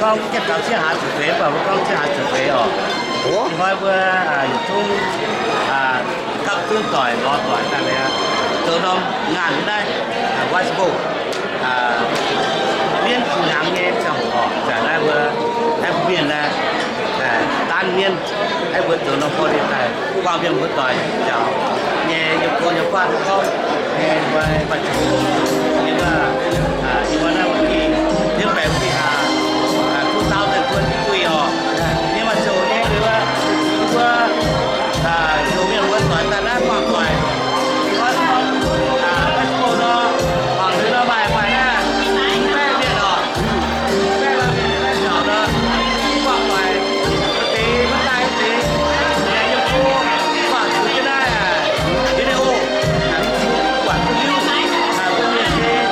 Gorngv jienv taux sieqv haaix zuqc feix, mv baac mbuo gorngv sieqv haaix zuqc feix oc. Ih hnoi mbuo yietc zungv gapv zunv doic, lorz doic daaih liuz, zoux norm ngaanh naaiv, Washboard, mienv fungx hnyangx nyei ziangh hoc, zanc naaiv mbuo aengx mienh naaiv, daanv mienv, aengx mbuo zoux norm gorx-youz daaih buangh mienh muoz-doic njaaux nyei yiem go nyei guanh gorngv nyei, mbuo maaih zuqc nyei, ih hnoi naaiv mbuo, yiem baeqc mbuo, two thousand twenty-three oc, nyei maaih ziouc nyei, mbuo, mbuo zoux mienh muoz-doic daaih naaiv buangh doic, mbuo nor, mangc liuz nor maaih, maaih naaiv, baeqv mienh oc, baeqv mienh, baeqv nzaaux nor, buangh doic, deix maiv daaih deix, yiem go, buangh zuqc jienv naaiv video, buatc duqv hiuv, mbuo mienh nyei,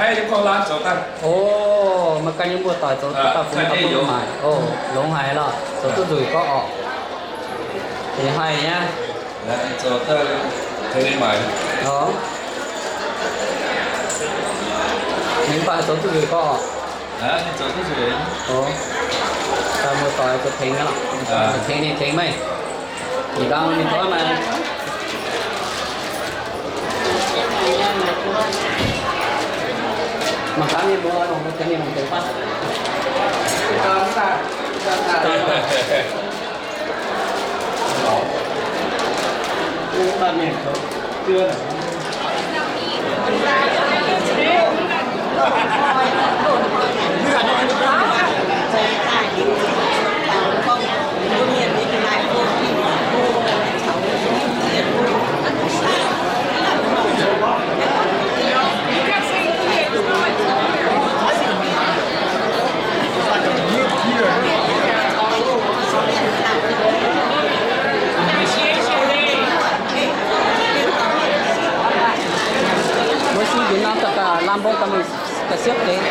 O, maaih gan yiem mbuo doic zoux daaih fungx gaax bun mbuo maaic. O, longx haic lorqc, zoux duqv nzueic gorngv orqc. Ih haih nyei. Ninh mv baac zoux duqv nzueic gorngv orqc. O, daaih mbuo doic zoux tengx nyei lorqc. Tengx ninh tengx meih. Ih nqaang ninh doiv maaih. Mangc gaax mienh muoz, mangc mbuo tengx mienh muoz deix fatv. Mbuo suv nzunc nor, da'gaax lamh mbong daaih mingh ga'siepv deix.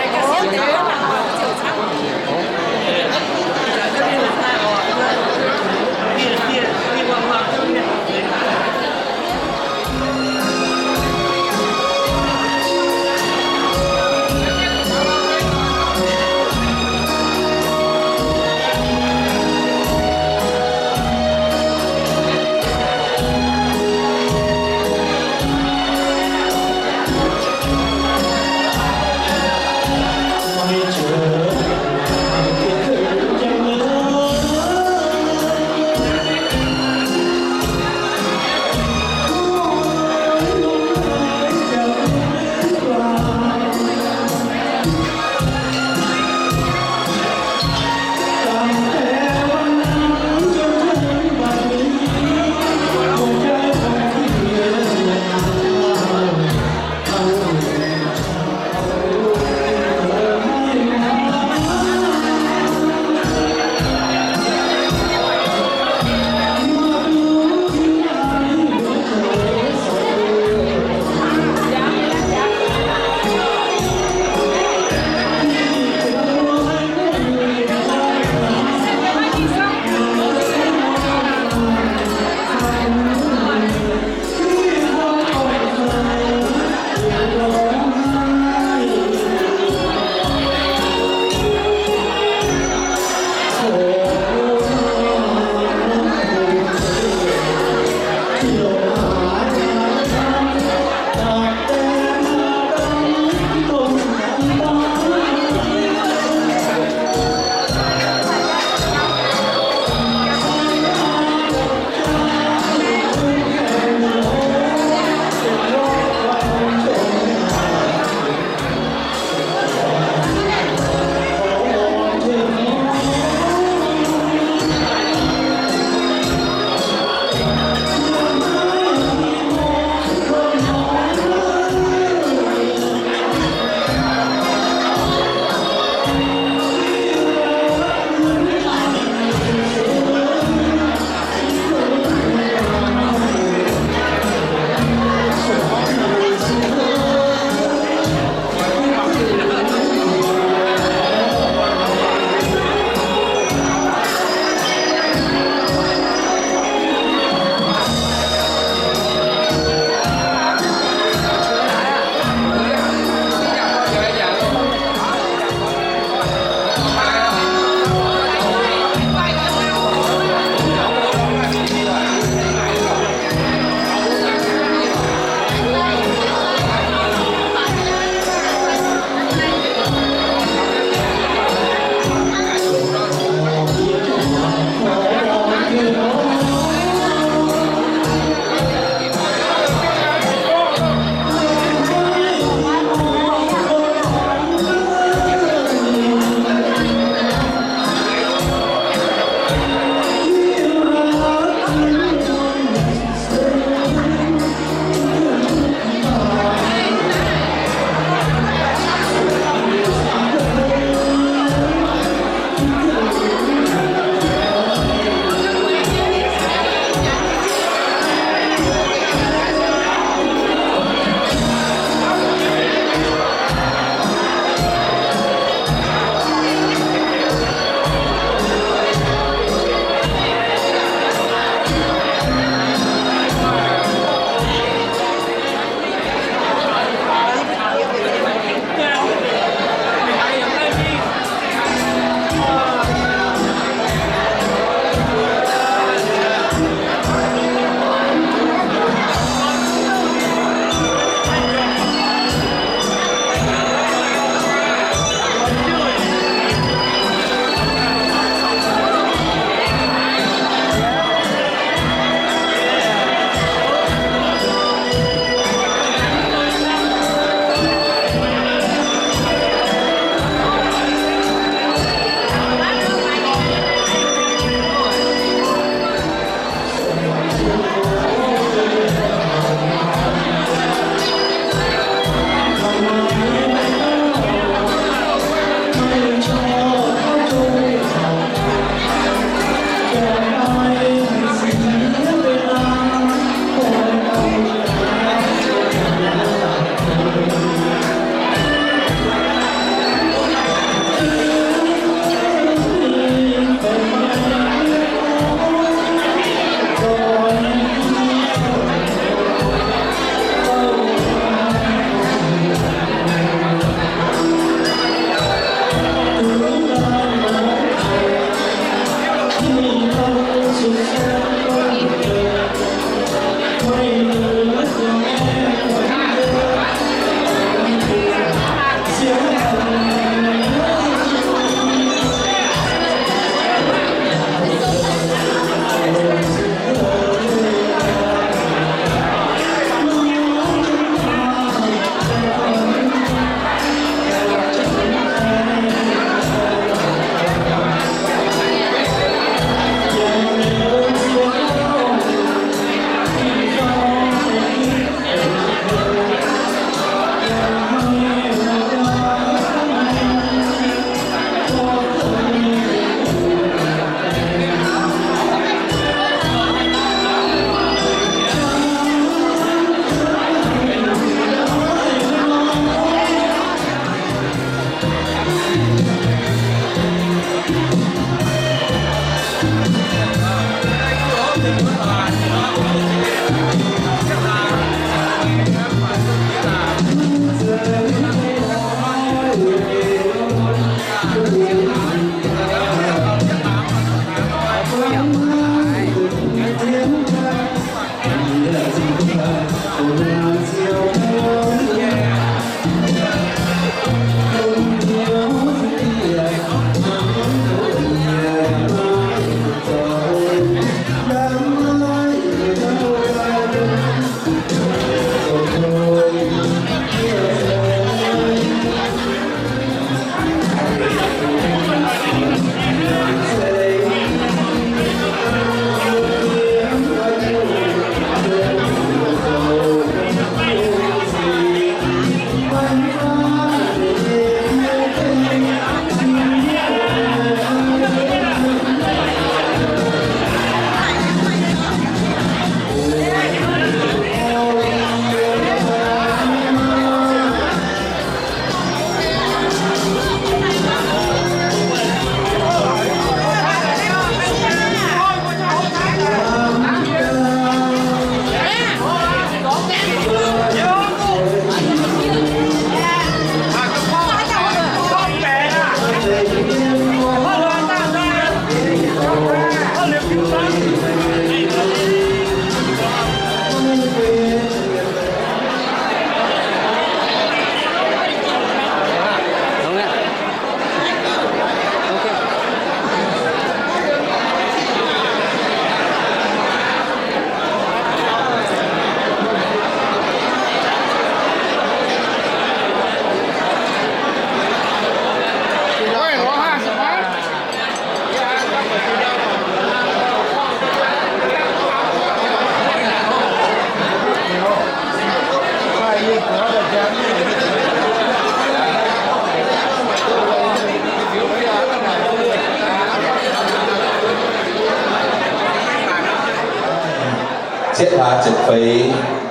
cietv hlaax ziepc feix,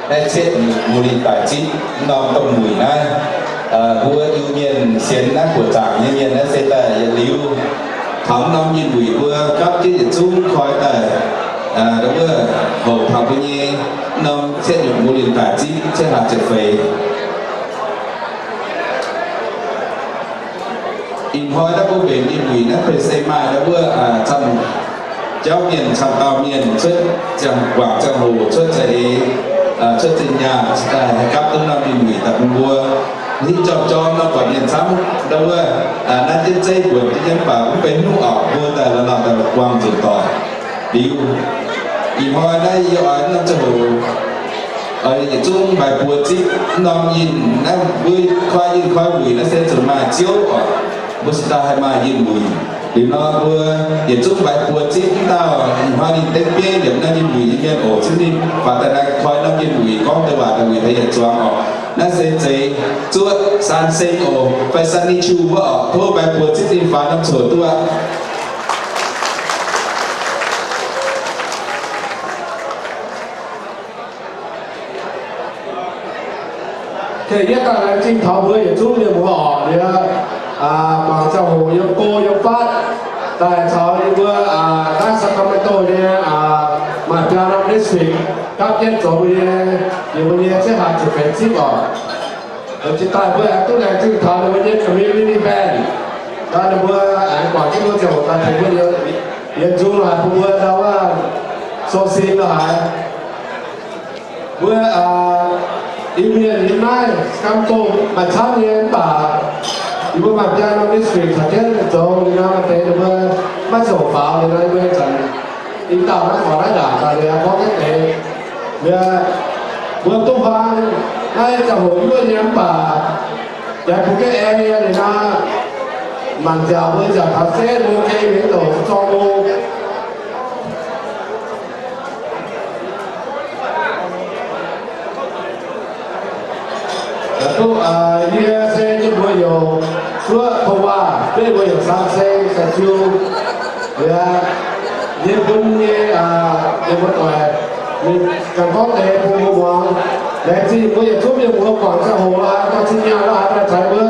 naaiv cietv nyutc mbuo ninh daic zipv norm domh muic naaiv. Mbuo Iu-Mienh sienx naaiv buoqc zaangc nyei mienh naaiv se daaih yietc liuz taux norm yinh wuic mbuo gapv jienv yietc zungv koi daaih, wuov, houc taux mbuo nyei norm cietv nyutc mbuo ninh daic zipv cietv hlaax ziepc feix. Ih hnoi naaiv mbuo mbenc yinh wuic naaiv benx se maaih wuov camv jauv mienh, camv dauh mienh cuotv ziangh guangc ziangh hoc, cuotv za'eix, cuotv zinh nyaanh, haih gapv duqv norm yinh wuic daaih bun mbuo. Hitv jorm-jorm nor buatc mienh camv, wuov, naaiv jienv zeiv mbuonx jienv nyei, mv baac mv benx hnyouv orqc, mbuo daaih la'laauh daaih buangh nzuqc doic. Liuz, ih hnoi naaiv yie oix norm ziangh hoc yietc zungv maaih buoz zipv norm yinh naaiv, mbuo koi yinh koi wuic naaiv se zuqc maaih ziouv oc. Mbuo se daaih haih maaih yinh wuic. Liuz nor mbuo yietc zungv maaih buoz zipv mv dauh, ih hnoi ninh dengv bieiv liemh naaiv yinh wuic nyei mienh oc, zipv ninh faaux daaih naaiv koi norm yinh wuic gorngv deix waac daaih wuic haiz yietc zuangx oc. Naaiv se zeiz zuoqv San Seng oc, fai Sunny Chu wuov oc. Tov maaih buoz zipv ninh faaux norm coc duqv aqv. Yietv daaih laengz zingh taux mbuo yietc zungv mienh muoz oc. Liuz, guangc ziangh hoc yiem go yiem fatv daaih caux yie mbuo naaiv Sacramento nyei maaih biaa norm district gapv jienv zoux mbuo nyei, yie mbuo nyei cietv hlaax ziepc feix zipv oc. Jiex daaih mbuo aengx duqv laengz zingh taux ninh mbuo nyei community band. Ninh mbuo aengx guangc jienv mbuo ziangh hoc daaih tengx mbuo yietc zungv haic, bun mbuo ndau wuov sou sin lorqc haic. Mbuo Iu-Mienh yiem naaiv Sacramento maaih camv nyei mv baac yie mbuo maaih biaa norm district caux jienv zoux liuz nor, maaih deix ninh mbuo maiv ziouc faaux liuz nor, yie mbuo ih zanc i dauh naaiv faaux naaiv ndaangc daaih liuz gorngv jienv deix. Liuz mbuo duqv huaang naaiv ziangh hoc yuoqv nyei mv baac jaaix bun jienv aengx liuz nor, mangc nziaauc mbuo nziaauc taux setv mbuo gengh mingh douc zorng mbuo. Duqv, yie se yie mbuo youc zuoqv Tongwaa, yie mbuo youc San Seng, Sacramento, liuz yie bun nyei, yie mbuo doic mingh ganh gorngv deix bun mbuo muangx. Laengz zingh mbuo yietc zungv mienh muoz guangc ziangh hoc lorqc haaix, dorh zinh nyaanh lorqc haaix daaih taux mbuo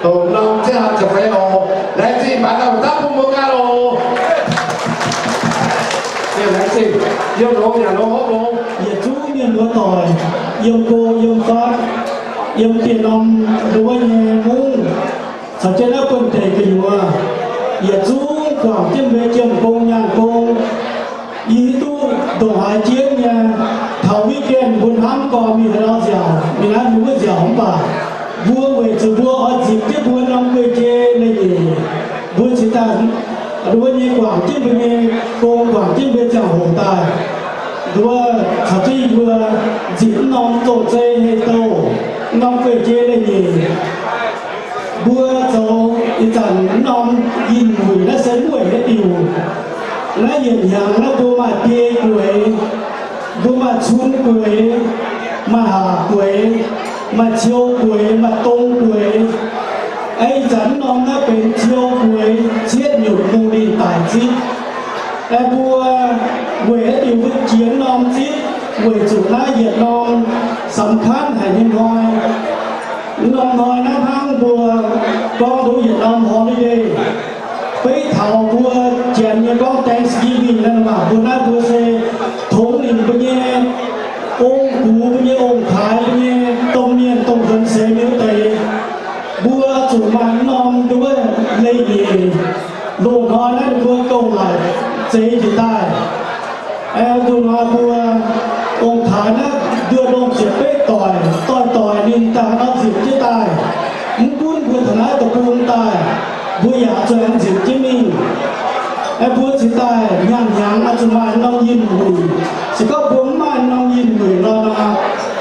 doqc norm cietv hlaax ziepc feix oc. Laengz zingh baeqc dauh dapv bun mbuo ganh oc. Laengz zingh, yiem longx nyanc longx hopv longx. Yietc zungv mienh muoz doic, yiem go yiem fatv, yiem dieh norm nduov nyei mungv, caux jienv naaiv buonv-deic gu'nyuoz, yietc zungv guangc jienv mbuo jiem gong nyaanh gong. Yie hiuv duqv ndongc haaix jienv nyei, taux weekend mbuo hnamv gorngv mingh haaix nor nziaauc, mingh naaiv mingh wuov nziaauc mv baac mbuo weic zuqc mbuo oix nzipc jienv mbuo norm guei-jei leiz-nyeic, mbuo cingx daaih nduov nyei guangc jienv mbuo nyei gong, guangc jienv mbuo ziangh hoc daaih. Nduov caux jienv yie mbuo nzipc mv norm zong-zei hei douh, mv norm guei-jei leiz-nyeic. Mbuo zoux ih zanc mv norm yinh wuic naaiv se mv weic haaix diuc. Naaiv yietc hnyangx naaiv mbuo maaih biei gueix, mbuo maaih cun gueix, maaih haac gueix, maaih ciou gueix, maaih dong gueix. Ih zanc mv norm naaiv benx ciou gueix, cietv nyutc mungh ninh daic zipv. Aengx mbuo weic haaix diuc mbuo jiex mv norm zipv? Weic zuqc naaiv yietc norm สำคัญ haic nyei hnoi. Mv norm hnoi naaiv hnangv mbuo gorngv nduov yietc norm holiday. Beiv taux mbuo Janx nyei gorngv Thanksgiving naaiv maah, mbuo naaiv mbuo se tongx ninh mbuo nyei ong-gux, mbuo nyei ong-taaix, mbuo nyei domh mienh domh nzuonx seix mienh wuov deix. Mbuo zuqc maaih mv norm nduov leiz-nyeic. Loz-hnoi naaiv ninh mbuo gouv laic zeix njiec daaih. Aengx loz-hnoi mbuo ong-taaix naaiv nduov longh ziepc betv doic, doic-doic ninh daaih nor nzipc jienv daaih. Mv gunv mbuo taux naaiv deic-bung daaih, mbuo yaac zuqc nzipc jienv mingh. Aengx mbuo cingx daaih hnyangx-hnyangx oix zuqc maaih norm yinh wuic. Se gorngv mbuo mv maaih norm yinh wuic nor,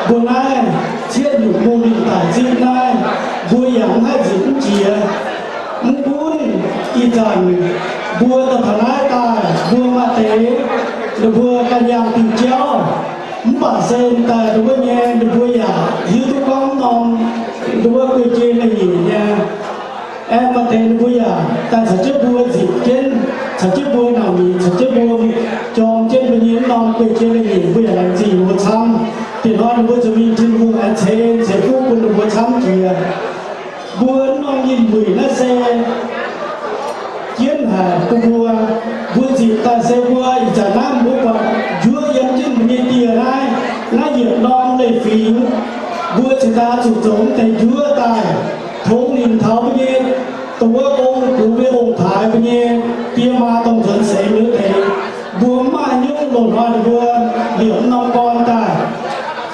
mbuo naaiv cietv nyutc mungh ninh daic zipv naaiv, mbuo yaac mv haih nzipc mv jiex. Mv gunv ih zanc mbuo daaih taux naaiv daaih, mbuo maaih deix ninh mbuo ganh yangh diuh jauv, mv baac se daaih ninh mbuo nyei, ninh mbuo yaac hiuv duqv gorngv norm ninh mbuo guei-jei leiz-nyeic nyei. Aengx maaih deix ninh mbuo yaac daaih caux jienv mbuo nzipc jienv, caux jienv mbuo naaic Caux jienv mbuo jorm jienv mbuo nyei norm guei jienv leiz-nyeic, mbuo yaac laengz zingh ninh mbuo camv. Diex hnoi ninh mbuo zuqc mingh Tin-Hungh aengx ceix ceix fuqv bun ninh mbuo camv jiex. Mbuo norm ninh muic naaiv se jienv haic bun mbuo. Mbuo nzipc daaih se mbuo ih zanc naaiv mbuo buatc njuov yiem jienv mbuo nyei dieh naaiv, naaiv yietc norm leiz-fingx. Mbuo cingx daaih zuqc zoux mv deix njuov daaih tongx nimc taux mbuo nyei dongh wuov ong-gux mbuo nyei ong-taaix mbuo nyei die maa dongh nzuonx seix mbuo nyei deix. Mbuo mv maaih nyungc loz-hnoi ninh mbuo liepc norm gorn daaih.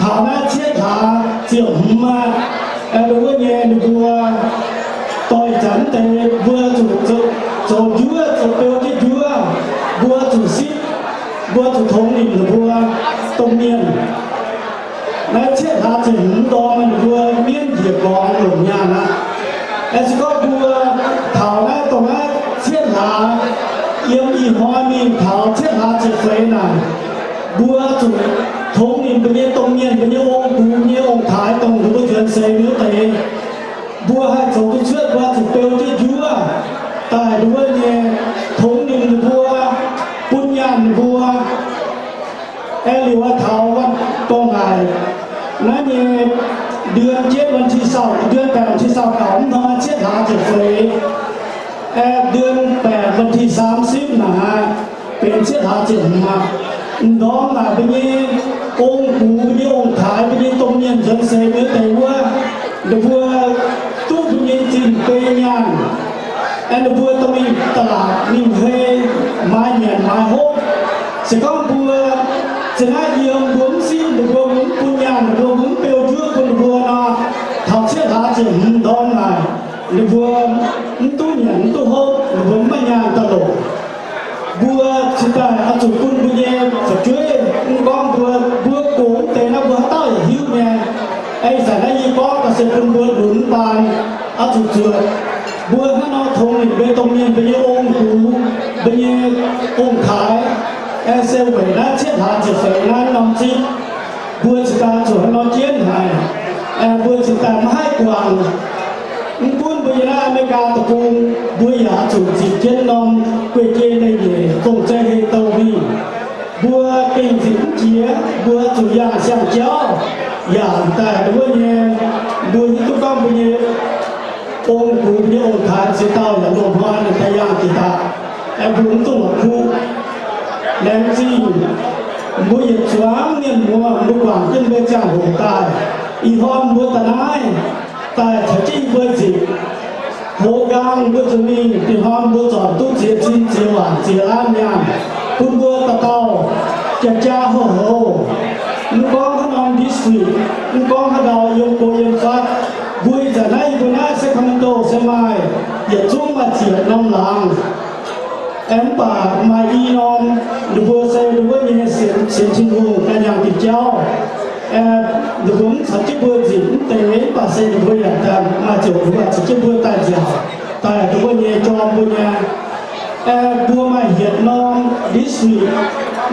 Taux naaiv cietv hlaax ziepc hmz aqv, dongh wuov nyei ninh mbuo doix zanc mv deix mbuo zuqc zoux njuov, zoux beu jienv njuov, mbuo zuqc sipv, mbuo zuqc tongx nimc ninh mbuo domh mienh. Naaiv cietv hlaax ziepc hmz ndorm ninh mbuo mienv njiec gorngx longc nyaanh aqv. Aengx se gorngv mbuo taux naaiv dongh naaiv cietv hlaax yiem ih hnoi mingh taux cietv hlaax ziepc feix naaic, mbuo zuqc tongx nimc mbuo nyei domh mienh, mbuo nyei ong-gux, mbuo nyei ong-taaix, dongh ninh mbuo nzuonx seix mbuo nyei deix. Mbuo haih zoux duqv cuotv, mbuo zuqc beu jienv njuov daaih nduov nyei, tongx nimc ninh mbuo, bun nyaanh ninh mbuo. Aengx liuz taux gorngv haic naaiv nyei เดือนเจ็ดวันที่ซาว เดือนแปดวันที่ซาวเก้า mv hnoi cietv hlaax ziepc feix, เดือนแปดวันที่สามสิบ naaic benx cietv hlaax ziepc hmz aqv. M'ndorm naaic mbuo nyei ong-gux, mbuo nyei ong-taaix, mbuo nyei domh mienh nzuonx seix mbuo nyei deix wuov, ninh mbuo duqv mbuo nyei zinh beiv nyaanh. Aengx ninh mbuo dorh mingh ตลาด mingh hei, maaiz nyanc maaiz hopv. Se gorngv mbuo za'naaiv yiem mbuo mv sipv ninh mbuo, mbuo mv bun nyaanh ninh mbuo, mbuo mv beu njuov bun ninh mbuo nor, taux cietv hlaax ziepc hmz ndorm naaic, ninh mbuo mv duqv nyanc mv duqv hopv, ninh mbuo mv maaih nyaanh daaih longc. Mbuo cingx daaih oix zuqc bun mbuo nyei fu'jueiv, mv gorngv mbuo, mbuo gox mv deix naaiv mbuo haaix dauh yaac hiuv nyei. Aengx ih zanc naaiv yie gorngv daaih se bun mbuo lunx baan, oix zuqc zuotc. Mbuo hnangv nor tongx ninh mbuo domh mienh, mbuo nyei ong-gux, mbuo nyei ong-taaix, aengx se weic naaiv cietv hlaax ziepc feix naaiv norm zipv, mbuo cingx daaih zuqc hnangv nor jienv haic. Aengx mbuo cingx daaih maiv haih guangc. Mv gunv mbuo yiem naaiv Aa^me^li^gaa Deic-Bung, mbuo yaac zuqc nzipc jienv norm guei-jei leiz-nyeic dongh zeiv hei douh mingh. Mbuo gengh nzipc mv jiex, mbuo zuqc yangh siang-jauv, yaac daaih nduov nyei. Mbuo hiuv duqv gorngv mbuo nyei ong-gux, mbuo nyei ong-taaix ziex dauh yaac loz-hnoi ninh daaih yangh jiex daaih, aengx mbuo mv duqv la'kuqv. Laengz zingh mbuo yietc zuangx mienh muoz, mbuo guangc jienv mbuo ziangh hoc daaih. Ih hnoi mbuo daaih naaiv, daaih caux jienv yie mbuo nzipc. Hoz nqaang mbuo zuqc mingh, ih hnoi mbuo zornc duqv ziex cin ziex waanc ziex laanv nyaanh bun mbuo dauh dauh jaa-jaa houc-houc. Mv gorngv haaix norm district, mv gorngv haaix ndau yiem go yiem fatv, mbuo ih zanc naaiv yie mbuo naaiv Sacramento se maaih yietc zungv maaih ziepc norm laangz. Aengx mv baac maaih i norm, ninh mbuo se ninh wuov nyei sienx, sienx Tin-Hungh daaih nyaanh diuh jauv. Aengx ninh mbuo mv caux jienv mbuo nzipc mv deix, mv baac se ninh mbuo yaac daaih maaih ziouc ninh mbuo caux jienv mbuo daaih nziaauc, daaih ninh mbuo nyei jorm mbuo nyei. Aengx mbuo maaih hietc norm district,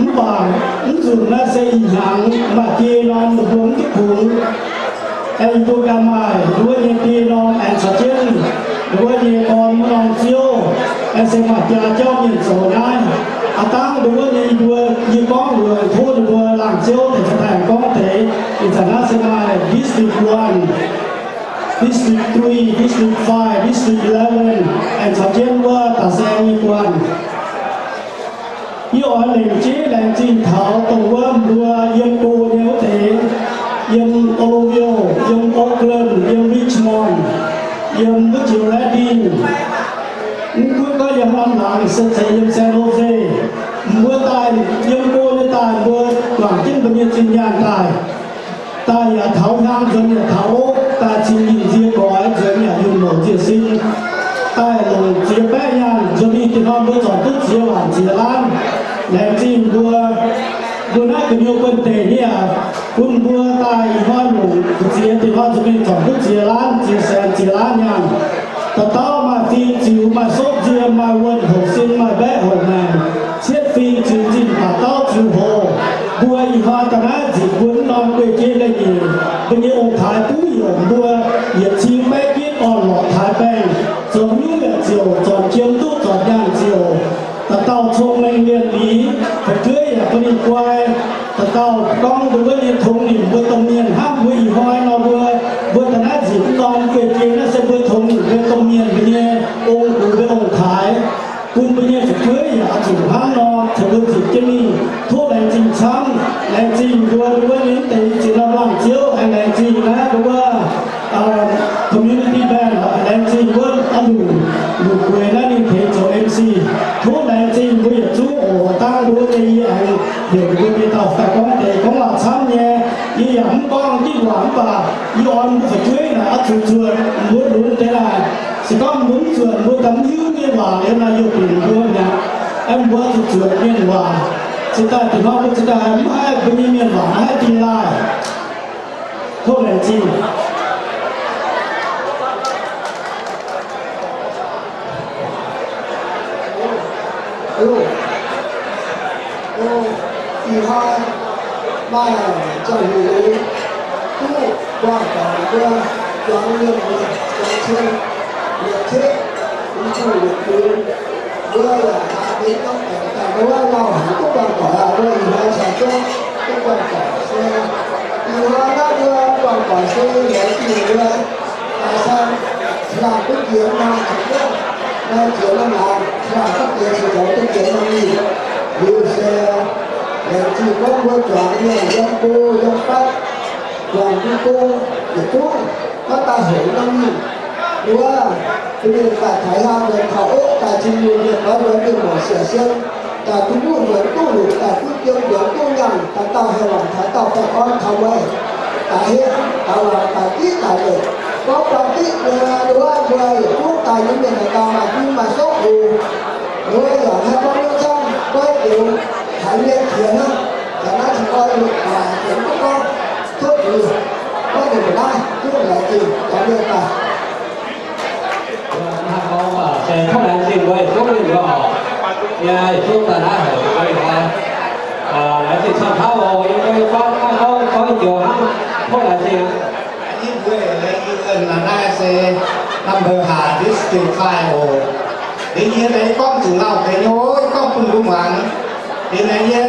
mv baac mv nzunc naaiv se ih hnyangx maaih biei norm ninh mbuo mv duqv kungx. Aengx yie mbuo ganh maaih ninh wuov nyei biei norm aengx caux jienv ninh wuov nyei gorn wuov norm ziouv, aengx se maaih biaa jauv mienh zoux naaiv. Aav dangv ninh wuov nyei yie mbuo, yie gorngv mbuox tov ninh mbuo laangh ziouv deix caux daaih gorngv deix, ih zanc naaiv se maaih District One, District Three, District Five, District Eleven, aengx caux jienv wuov da'saeng nyei guanh. Yie oix lengc jeiv laengz zingh taux dongh wuov mbuo yiem go nyei wuov deix, yiem Oroville, yiem Oakland, yiem Richmond, yiem wuov jiex Redding, mv gunv gorngv yiem norm laangz se zeiz yiem San Jose, mbuo daaih yiem go nyei daaih mbuo guangc jienv mbuo nyei zinh nyaanh daaih. Daaih yaac taux hnyangx, nzuonx yaac taux ov, daaih cingx nziex goix, nzuonx yaac yunh mouc nziex sin. Daaih longc ziex baeqv nyaanh nzuonx mingh, diex hnoi mbuo zornc duqv ziex waanc ziex laanv. Laengz zingh mbuo, mbuo naaiv gu'nyuoz buonv-deic nyei aac, bun mbuo daaih ih hnoi longc ga'ziex, diex hnoi nzuonx mingh zornc duqv ziex laanv, ziex saenx, ziex laanv nyaanh. Dauh dauh maaih fing ziux, maaih sopv nzie, maaih wuonh houc sin, maaih mbaeqv houc maengc, cietv fing ziux zinh, dauh dauh ziux hoc. Mbuo ih hnoi daaih naaiv nzipc mbuo mv norm guei-jei leiz-nyeic, mbuo nyei ong-taaix buv heuc mbuo yietc cin baeqv gitv orn-lorqc taaix baengh, zoux nyungc yaac ziouc, zornc jiem duqv zornc nyaanh ziouc, dauh dauh cong-mengh mbuo nyei tongx nimc mbuo domh mienh hnangv mbuo ih hnoi nor mbuo, mbuo da'naaiv nzipc mv norm guei jien naaiv se mbuo tongx nimc mbuo domh mienh mbuo nyei ong-gux mbuo ong-taaix, bun mbuo nyei fu'jueiv yaac oix zuqc hnangv nor caux mbuo nzipc jienv mingh. Tov laengz zingh camv, laengz zingh mbuo, mbuo nyei mv deix ziex norm laangz ziouv, aengx laengz zingh naaiv mbuo community band, laengz zingh wuov a'luc, luc gueix naaiv ninh tengx zoux M C. Tov laengz zingh mbuo yietc zungv oc. Dangh mbuo nyei yie aengx heuc mbuo nyei dauh daaih gorngv deix gorngv waac camv nyei. Yie yaac mv gorngv diuh waac mv baac yie oix mbuo fu'jueiv naaic oix zuqc zuotc mbuo lunx deix naaic. Se gorngv mbuo mv zuotc mbuo daaih mv hiuv nyei waac liuz naaic youh binc mbuo mi'aqv. Aeqv, mbuo oix zuqc zuotc mienh waac. Cingx daaih da'hnoi mbuo cingx daaih mv haih mbuo nyei mienh waac naaiv haih dingh laaih. Tov laengz zingh. Ih hnoi maaih ziangh hoc duqv buangh doic mbuo juangc mienh, juangc cien, yietc cietv, mv duqv yietc diuh. Mbuo yaac benx gorngv doic daaih mbuo wuov lauh haic duqv buangh doic aqv. Mbuo ih hnoi caux zungv duqv buangh doic se, ih hnoi naaiv mbuo buangh doic se laengz zingh mbuo daaih cang, cingx laangh duqv jiex norm qiex, norm jiex norm laangz, cingx laangh duqv jiex cingx zoux duqv jiex norm nyic. Liuz se laengz zingh gorngv mbuo juangc mienh yiem go yiem fatv, juangc mbuo go yietc zungv gorngv daaih heuc norm nyic. Wuov, bun ninh daaih taux haaix nzuonx taux oqv daaih cin nyungc mienh goiv mbuo mienh muoc siec sien, daaih duqv nyungc nzuonx duqv longc, daaih duqv jiem nzuonx duqv nyaanh, daaih dauh heuc wangc taux dauh baengh orn taux mueiz, daaih hietv daaih wangc daaih diqv daaih weic, gorngv buang diqv mbuo wuov mbuo yietc zungv daaih nyei mienh daaih maaih fim maaih souv oc. Mbuo yaac haih gorngv wuov camv goiv deix haiz mienh qiex hnangv, yaac naaiv cingx oix longc waac deix mv gorngv tov zuiz, gorngv ninh mbuo naaiv zungv laengz zingh caux mienh daaih. Se tov laengz zingh mbuo yietc zungv mienh mbuo oc. Yie yietc zungv daaih naaiv haic mbuo ih hnoi. Laengz zingh camv tauv oc. Yie mbuo yie gorngv naaiv gorngv gorngv joux hnangv. Tov laengz zingh. Yie mbuo yie naaiv se Number Hai District Five oc. Liuz yie deix gorngv zuqc lauh deix nyei, gorngv bun mbuo muangx. Liuz naaiv yie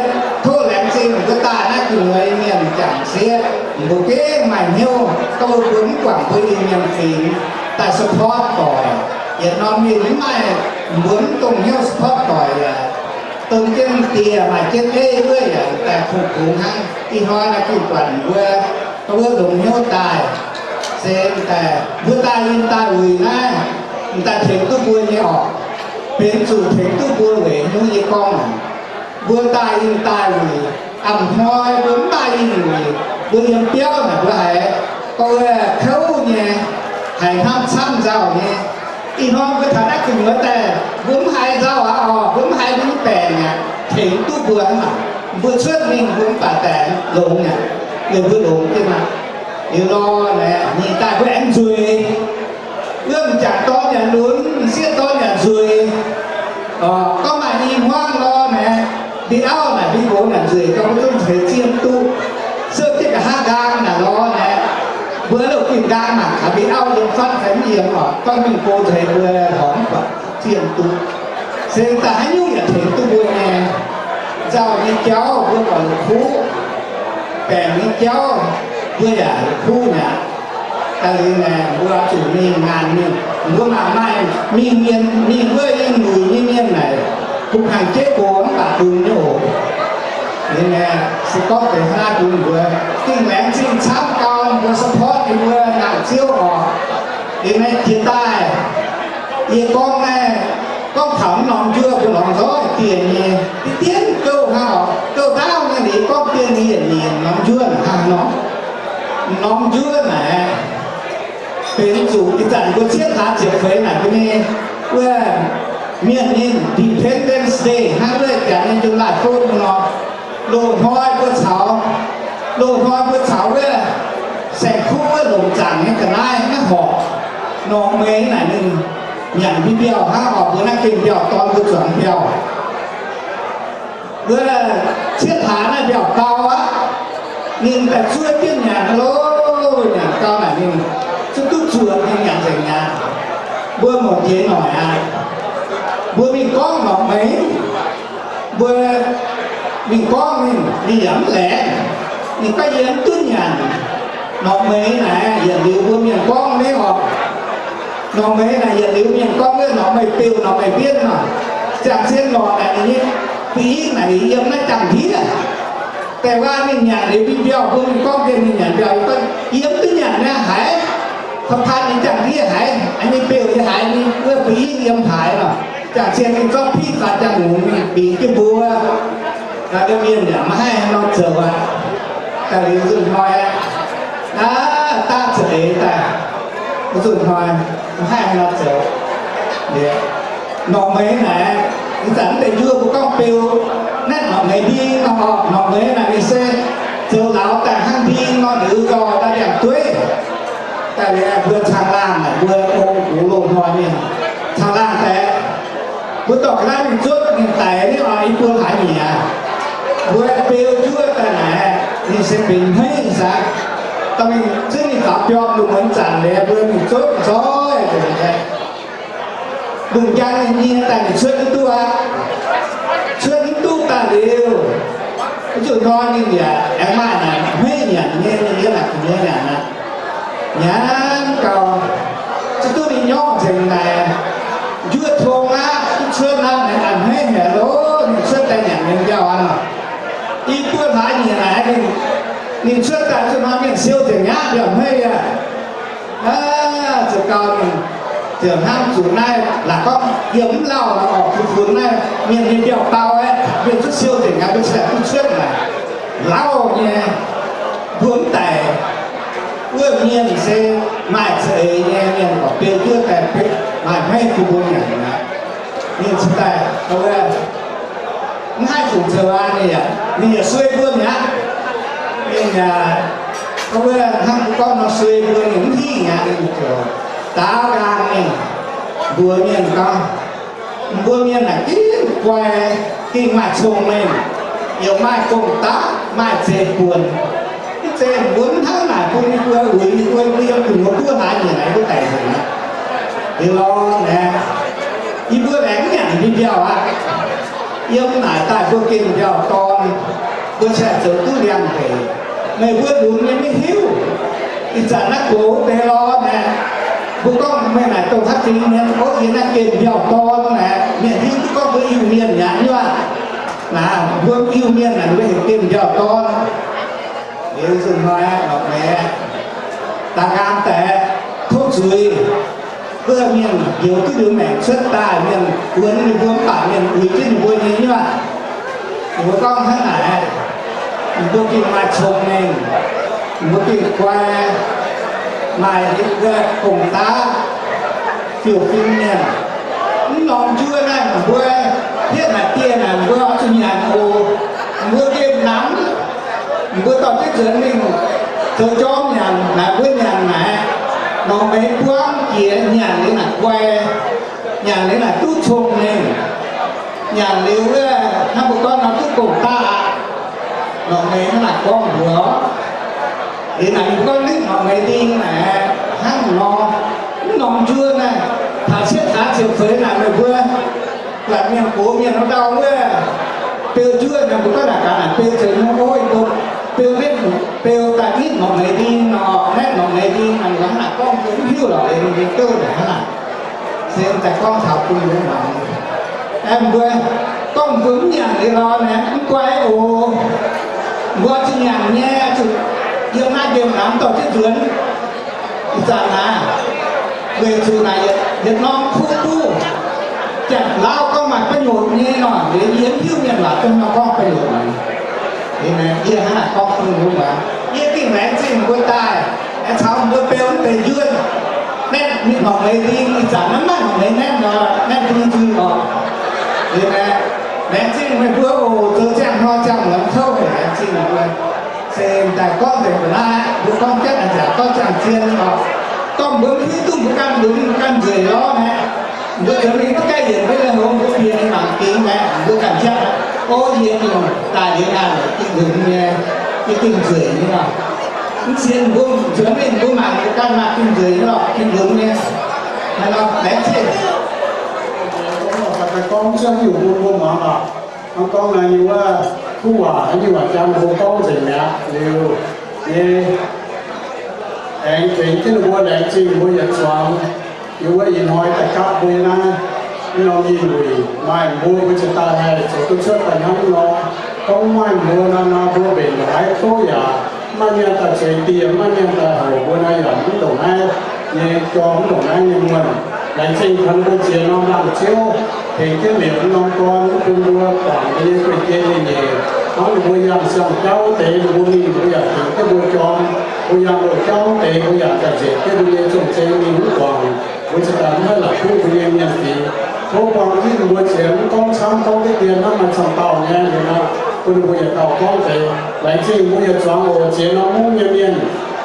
tov laengz zingh mbuo daaih naaiv gu'nyuoz mienh jangc sieqv, mbuo gengh maaih hnyouv, gorngv mbuo mv guangc mbuo Iu-Mienh fingx daaih support doic. Yietc norm mienh mv maaih, mbuo mv dongh hnyouv support doic yaac domh jienv dieh maaih jienv ei wuov yaac daaih kungx-kungx hnangv. Ih hnoi naaiv gengh buatc mbuo, wuov longx hnyouv daaih, se daaih mbuo daaih yinh daaih wuic naaiv, daaih tengx duqv mbuo nyei orqc, benx zuqc tengx duqv mbuo weic hnyouv yie gorngv, mbuo daaih yinh daaih wuic, a'hnoi mbuo mv maaih yinh wuic, mbuo yiem biauv naaic mbuo haiz gorngv kouv nyei, haiz hnamv camv nzauh nyei. Ih hnoi mbuo taux naaiv gu'nyuoz daaih, mbuo mv haiz nzauh aqv orqc, mbuo mv haiz mbuo nyei baengc aqv, tengx duqv mbuo hnangv. Mbuo cuotv mingh mbuo mv baac daaih longx aqv, weic mbuo longx jienv aqv. Liuz lorh naaic, ninh daaih mbuo aengx nzueic. Wuov m'jangc dorn yaac lunx, m'sieqv dorn yaac nzueic. Gorngv maaih i hmuangv lorh naaic, mbi auv naaic mbi nqox naaic nzueic gauh mbuo zungv ceix zienh duqv, se jienv nqa'haav nqaang naaic lorh naaic, mbuo loz-ginh nqaang naaic, mbi auv yiem fatv fai mv yiem oc, gorngv mingh go nzeix mbuo horngz buatc zienh duqv. Se daaih haaix nyungc yaac tengx duqv mbuo nyei. Nzauh nyei jauv mbuo buatc la'kuqv, baengc nyei jauv mbuo yaac la'kuqv mi'aqv. Daaih liuz naaic mbuo zuqc mingh ngaanc mingh, mbuo mangc maaih mingh mienh, mingh wuov yiem luic nyei mienh naaic, bun hnaangx jeiv gox mv baac bun nyei oc. Liuz naaic se gorngv deix hnangv naaiv bun mbuo, dingh laengz zingh camv gau mbuo support yie mbuo nangc Ziouv oc. Liuz naaic jiex daaih, yie gorngv naaiv, gorngv taux mv norm njuov mbuo lorngx nzoih dieh nyei, diqv dienv gouv hnangv oc. Gouv ndaauv naaiv liuz gorngv dieh nyei yietc nyeic norm njuov hnangv nor. Norm njuov naaic, benx zuqc ih zanc mbuo cietv hlaax ziepc feix naaic mbuo nyei wuov mienh nyei Independence Day hnangv wuov janx nyei July Fourth nor. Loz-hnoi mbuo caux, loz-hnoi mbuo caux wuov saeng-kuv wuov longc zaangc nyei ga'naaiv maiv horpc, norqc meix naaic ninh nyanc mbiauh hnangv oc. Mbuo naaiv gengh mbiauh dorn mbuo zuangx mbiauh. Wuov cietv hlaax naaiv mbiauh gau aqv. Ninh daaih zuov jienv nyanc loh, nyanc gau naaic ninh zuqc duqv zuoqc ninh nyanc nzengc mi'aqv. Mbuo mouc jiex noic aqv. Mbuo mingh gorngv norqc meix, mbuo mingh gorngv ninh, ninh yaac mv laengz. Ninh gorngv yie mv duqv nyanc. Norqc meix naaic yietc liuz mbuo mienh gorngv nyei oc. Norqc meix naaic yietc liuz mienh gorngv nyei, norqc meix biouv, norqc meix mbienv oc. Ziangh zien lorqc naaic ninh nyei ba'gi naaic yiem naaiv jangx-ndiev. Da'wuov ninh nyanc liuz mbiauh, mbuo mingh gorngv jienv ninh nyanc mbiauh, yie gorngv yie mv duqv nyanc naaiv haaix. Taux paan ninh jangx-ndiev haiz, an ninh biouv nyei haiz, ninh wuov ba'gi yiem haaix lorqc. Ziangh zien ninh zorqv piqv faaux jangx-lungz mingh bingx jienv mbuo. Gaax, mienh yaac maiv haih nor zoux aqv. Daaih liuz nzunc hnoi aqv, aav, daav za'eix daaih, nzunc hnoi maiv haih nor zoux. Norqc meix naaic, ih zanc mv deix njuov mbuo gorngv beu, naaiv norqc meix nding nor, norqc meix naaic ninh se zoux lauz daaih hnangv nding nor, liuz nzoih daaih ndiangx-dueiv. Daaih liuz mbuo caangh laangh naaic, mbuo ong gux loz-hnoi mienh caangh laangh daaih, mbuo dorh ga'naaiv mingh zuotv mingh daic, ninh oix i buo hlaax nyieqc. Mbuo beu njuov daaih naaic, ninh se benx hmeiv saah. Dorh mingh zuotv ninh faaux biorngh lungh muonz zanc liuz, mbuo mingh zuotv nzoih nzengc. Lungh njang ninh nyie daaih ninh cuotv mv duqv aqv. Cuotv mv duqv daaih liuz, wuov nzunc hnoi ninh yaac aengx maaih naaic hmeiv nyanc nyei, ninh yiem naaic gu'nyuoz nyanc aqv. Nyanc gau, ziouc duqv ninh nyorqv nzengc naaic, njuov tong aqv, duqv cuotv aqv, naaic a'hmeiv haic loh, ninh cuotv daaih nyanc nyei mbiauh aqv. I buo hlaax nyieqc naaic, ninh cuotv daaih zuqc nor mienh siou nzengc aqv, mbiauh hmeiv aqv. Aav, ziouc gau ninh ziouc hnamv zuqc naaiv, laaix gorngv yiem mv lauh nor, oc, funx naaiv mienh nyei mbiauh dau aeqv, mienh cuotv siou nzengc aqv, mbuo cingx daaih duqv cuotv naaic. Lauh nyei, mbuo mv daic, wuov mienh se maaih za'eix nyei mienh, gorqv beu njuov daaih, maaih hmeiv bun mbuo nyanc aqv. Ninh cingx daaih, mv haih fungc zoux aqv, ninh yaac suei mbuo mi'aqv. Ninh yaac, wuov hnangv mbuo gorngv nor, suei mbuo, ninh mv hingh aqv. Ninh ziouc daaux nqaang mingh mbuox mienh gorngv, mbuo mienh naaic gengh guai, gengh maaih cong-mengh, yaac maaih gong-daqv, maaih zeiv-buonc. Mv zeiz mbuo mv hnangv naaic bun ninh mbuo uix ninh mbuo, mbuo yiem gu'nyuoz buov hlaax nyieqc naaic mbuo daic nzengc aqv. Liuz lorqc naaic, yie mbuo laengz mv nyanc mbuo mbiauh aqv. Yiem naaic daaih mbuo gengh mbiauh dorn, mbuo cingx zoux duqv liangx hec. Meih mbuo lunx nyei maiv hiuv. Ih zanc naaiv gox deix lorqc naaic, mbuo gorngv meih naaic dongh haaix dingc mienh, ov, yie naaiv gengh mbiauh dorn naaic, mienh hiuv duqv gorngv mbuo Iu-Mienh mi'aqv nyuoqc. Naaic mbuo Iu-Mienh naaic mbuo heuc gengh mbiauh dorn. Liuz nzunc hnoi lorqc maengx, daaih nqaang daaih tov zuiz, wuov mienh njoux duqv liuz maengc cuotv daaih, mienh wuonx ninh mbuo mv baac mienh uix jienv ninh mbuo nyei nyuoqc. Ninh mbuo gorngv hnangv naaic, ninh mbuo gengh maaih cong-mengh, ninh mbuo gengh guai, maaih gong-daqv, fiouv-fim mienh. Mv norm njuov naaiv mbuo hietv naaic dieh naaic mbuo oix zuqc nyanc oc. Mbuo gengh namx, mbuo dorh jienv nzuonx mingh zoux jorm nyanc naaic, mbuo nyanc naaic, norqc meix buangv jiex nyanc liuz naaic guai, nyanc liuz naaic duqv cong-mengh, nyanc liuz wuov hnangv mbuo gorngv nor duqv gong-daqv aqv. Norqc meix hnangv naaic gorngv mbuox. Liuz naaic ninh gorngv ninh norqc meix nding naaic hnangv nor, mv norm njuov naaiv, taux cietv hlaax ziepc feix naaic meih mbuo buatc mienh gox mienh nor ndau wuov beu njuov naaic, mbuo gorngv naaic gaax naaic beu zoux nyei, ov, beu, beu daaih nitv norqc meix nding nor, naetv norqc meix nding naaic, hnangv naaic gorngv mbuo mv hiuv lorqc, ninh nyei gouv naaic hnangv naaic. Se daaih gorngv taux bun mbuo muangx. Aeqv, mbuo gorngv mbuo mv nyanc liuz lorz naaic mv guai oc. Mbuo zuqc nyanc nyei, zuqc yiem naaiv nqemh naaic mv dorh jienv nzuonx. Ih zanc naaic, weic zuqc naaic yietc, yietc norm kuv duqv Janx-Lauv gorngv maaih ประโยชน์ nyei nor, liuz yie mv hiuv mienh waac dongh nor gorngv ประโยชน์ naaic. Liuz naaic yie hnangv naaic gorngv bun mbuo muangx. Yie gengh laengz zingh mbuo daaih, aengx caux mbuo beu mv deix njuov, naetv norqc meix nding. Ih zanc maiv maaih norqc meix naetv nor, naetv bun nzuih oc. Liuz naaic, laengz zingh meih mbuo oc, zoux ziangh hnoi ziangh muonz kouv haic, laengz zingh mbuo. Se daaih gorngv nzengc mbuo naaiv, mbuo gorngv jienv a'nziaauc gorngv ziangh zien oc. Gorngv mbuo mv hiuv duqv mbuo ganh lunx mbuo ganh nzueic lorz naaic, mbuo zoux mingh duqv gaiv yienc mbuo nyei hlo mbuo bieqc ninh mangc gingx naaic, mbuo ganh jangv, o, yie gengh daaih liuz naaic gengh lunx nyei, yie gengh nzueic nyei lorqc. Mv sienx mbuo nzuonx mingh mbuo mangc mbuo ganh maaih gengh nzueic nyei lorqc, gengh lunx nyei. Naaiv nor laengz zingh. Gorngv cuotv heuc mbuo mbuo muangx lorqc. Gorngv naaiv nyei wuov Kuv waac nyei waac jaa mbuo gorngv nzengc mi'aqv. Liuz nyei aengx tengx jienv ninh mbuo laengz zingh mbuo yietc zuangx. Yie wuov ih hnoi daaih gapv mbuo naaiv, mv norm ih wuic maaih mbuo, mbuo ziouc daaih haih zoux duqv cuotv daaih hnangv nor. Gorngv maaih mbuo nor, nor mbuo mbenc ndongc haaix kouv yaac maiv maaih mienh daaih zeix dieh, maiv maaih mienh daaih houc mbuo nor, yaac mv ndongc naaiv nyei jorm, mv ndongc naaiv nyei muonh. Laengz zingh taux ninh mbuo ziex norm laangz ziouv tengx jienv liepc mv norm gorn, mv bun mbuo guangc mbuo nyei guei-jei nyei-nyeic. Hnangv ninh mbuo yangh siang-jauv deix, ninh mbuo mingh mbuo yaac tengx jienv mbuo jorm. Mbuo yangh loz-jauv deix, mbuo yaac daaih nzengc jienv mbuo nyei zong-zeng mingh mv guangc. Mbuo ziouc daaih mv haih la'kuqv mbuo nyei mienh fingx. Tov buangh jienv mbuo ziex, mv gorngv camv gorngv diqv dien hnangv, maaih camv dauh nyei liuz nor, bun ninh mbuo yietc dauh gorngv deix. Laengz zingh mbuo yietc zuangx oc, ziex norm mungv nyei mienh.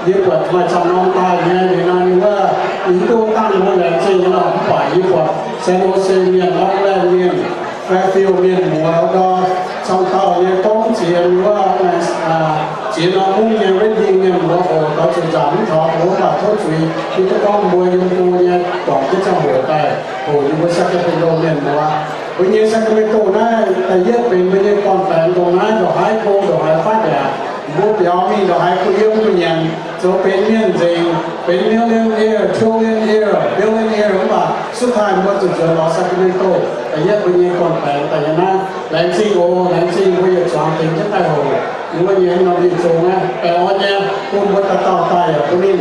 Yie buatc maaih camv norm daaih nyei liuz nor, ninh wuov, yie mv duqv dangh mbuo laengz zingh nyei lorqc, mv baac yie buatc San Jose mienh, Oakland mienh, Fairfield mienh muoz ndor, camv dauh nyei gorngv ziex wuov, ziex norm mungv nyei Redding mienh muoz oc, doix zuqc nzangc mv taux mbuo, mv baac tov zuiz, yie duqv gorngv mbuo yiem mbuo nyei dorngc jienv ziangh hoc daaih hoqc yie mbuo Sacramento mienh muoz. Mbuo nyei Sacramento naaiv da'yietv benx mbuo nyei gorn-baengx ndongc naaiv, ndongc haaix go ndongc haaix fatv yaac, mbuo biaux mingh ndongc haaix kuh yiem kuh nyanc, zoux benx mienh nzengc, benx millionaire, trillionaire, billionaire, mv baac suv taaih mbuo zuqc nzuonx lorz Sacramento da'yietv mbuo nyei gorn-baengx daaih yiem naaiv. Laengz zingh oc, laengz zingh mbuo yietc zuangx tengx jienv daaih hoqc mbuo nyei norm mienh zong naaiv. Baengh orn nyei, bun mbuo dauh dauh daaih yaac bun ninh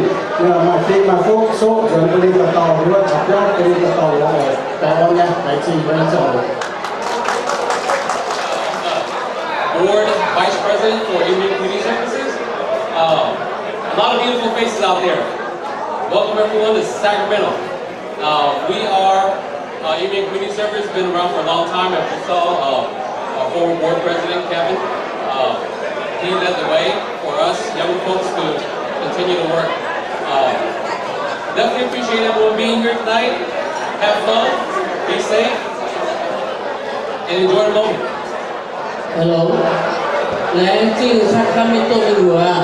maaih fing maaih fuqv soqv nzuonx, bun ninh dauh dauh wuov taux biauv, bun ninh dauh dauh lorz oc. Baengh orn nyei, laengz zingh mbuo nyei ziangh hoc. Board Vice President for Immune Community Services. Um, a lot of beautiful faces out there. Welcome everyone to Sacramento. Uh, we are, uh, Immune Community Service, been around for a long time, as you saw, uh, our former board president, Kevin. Uh, he led the way for us young folks to continue to work. Uh, definitely appreciate everyone being here tonight. Have fun, be safe, and enjoy the moment. Hello. Laengz zingh Sacramento mienh muoz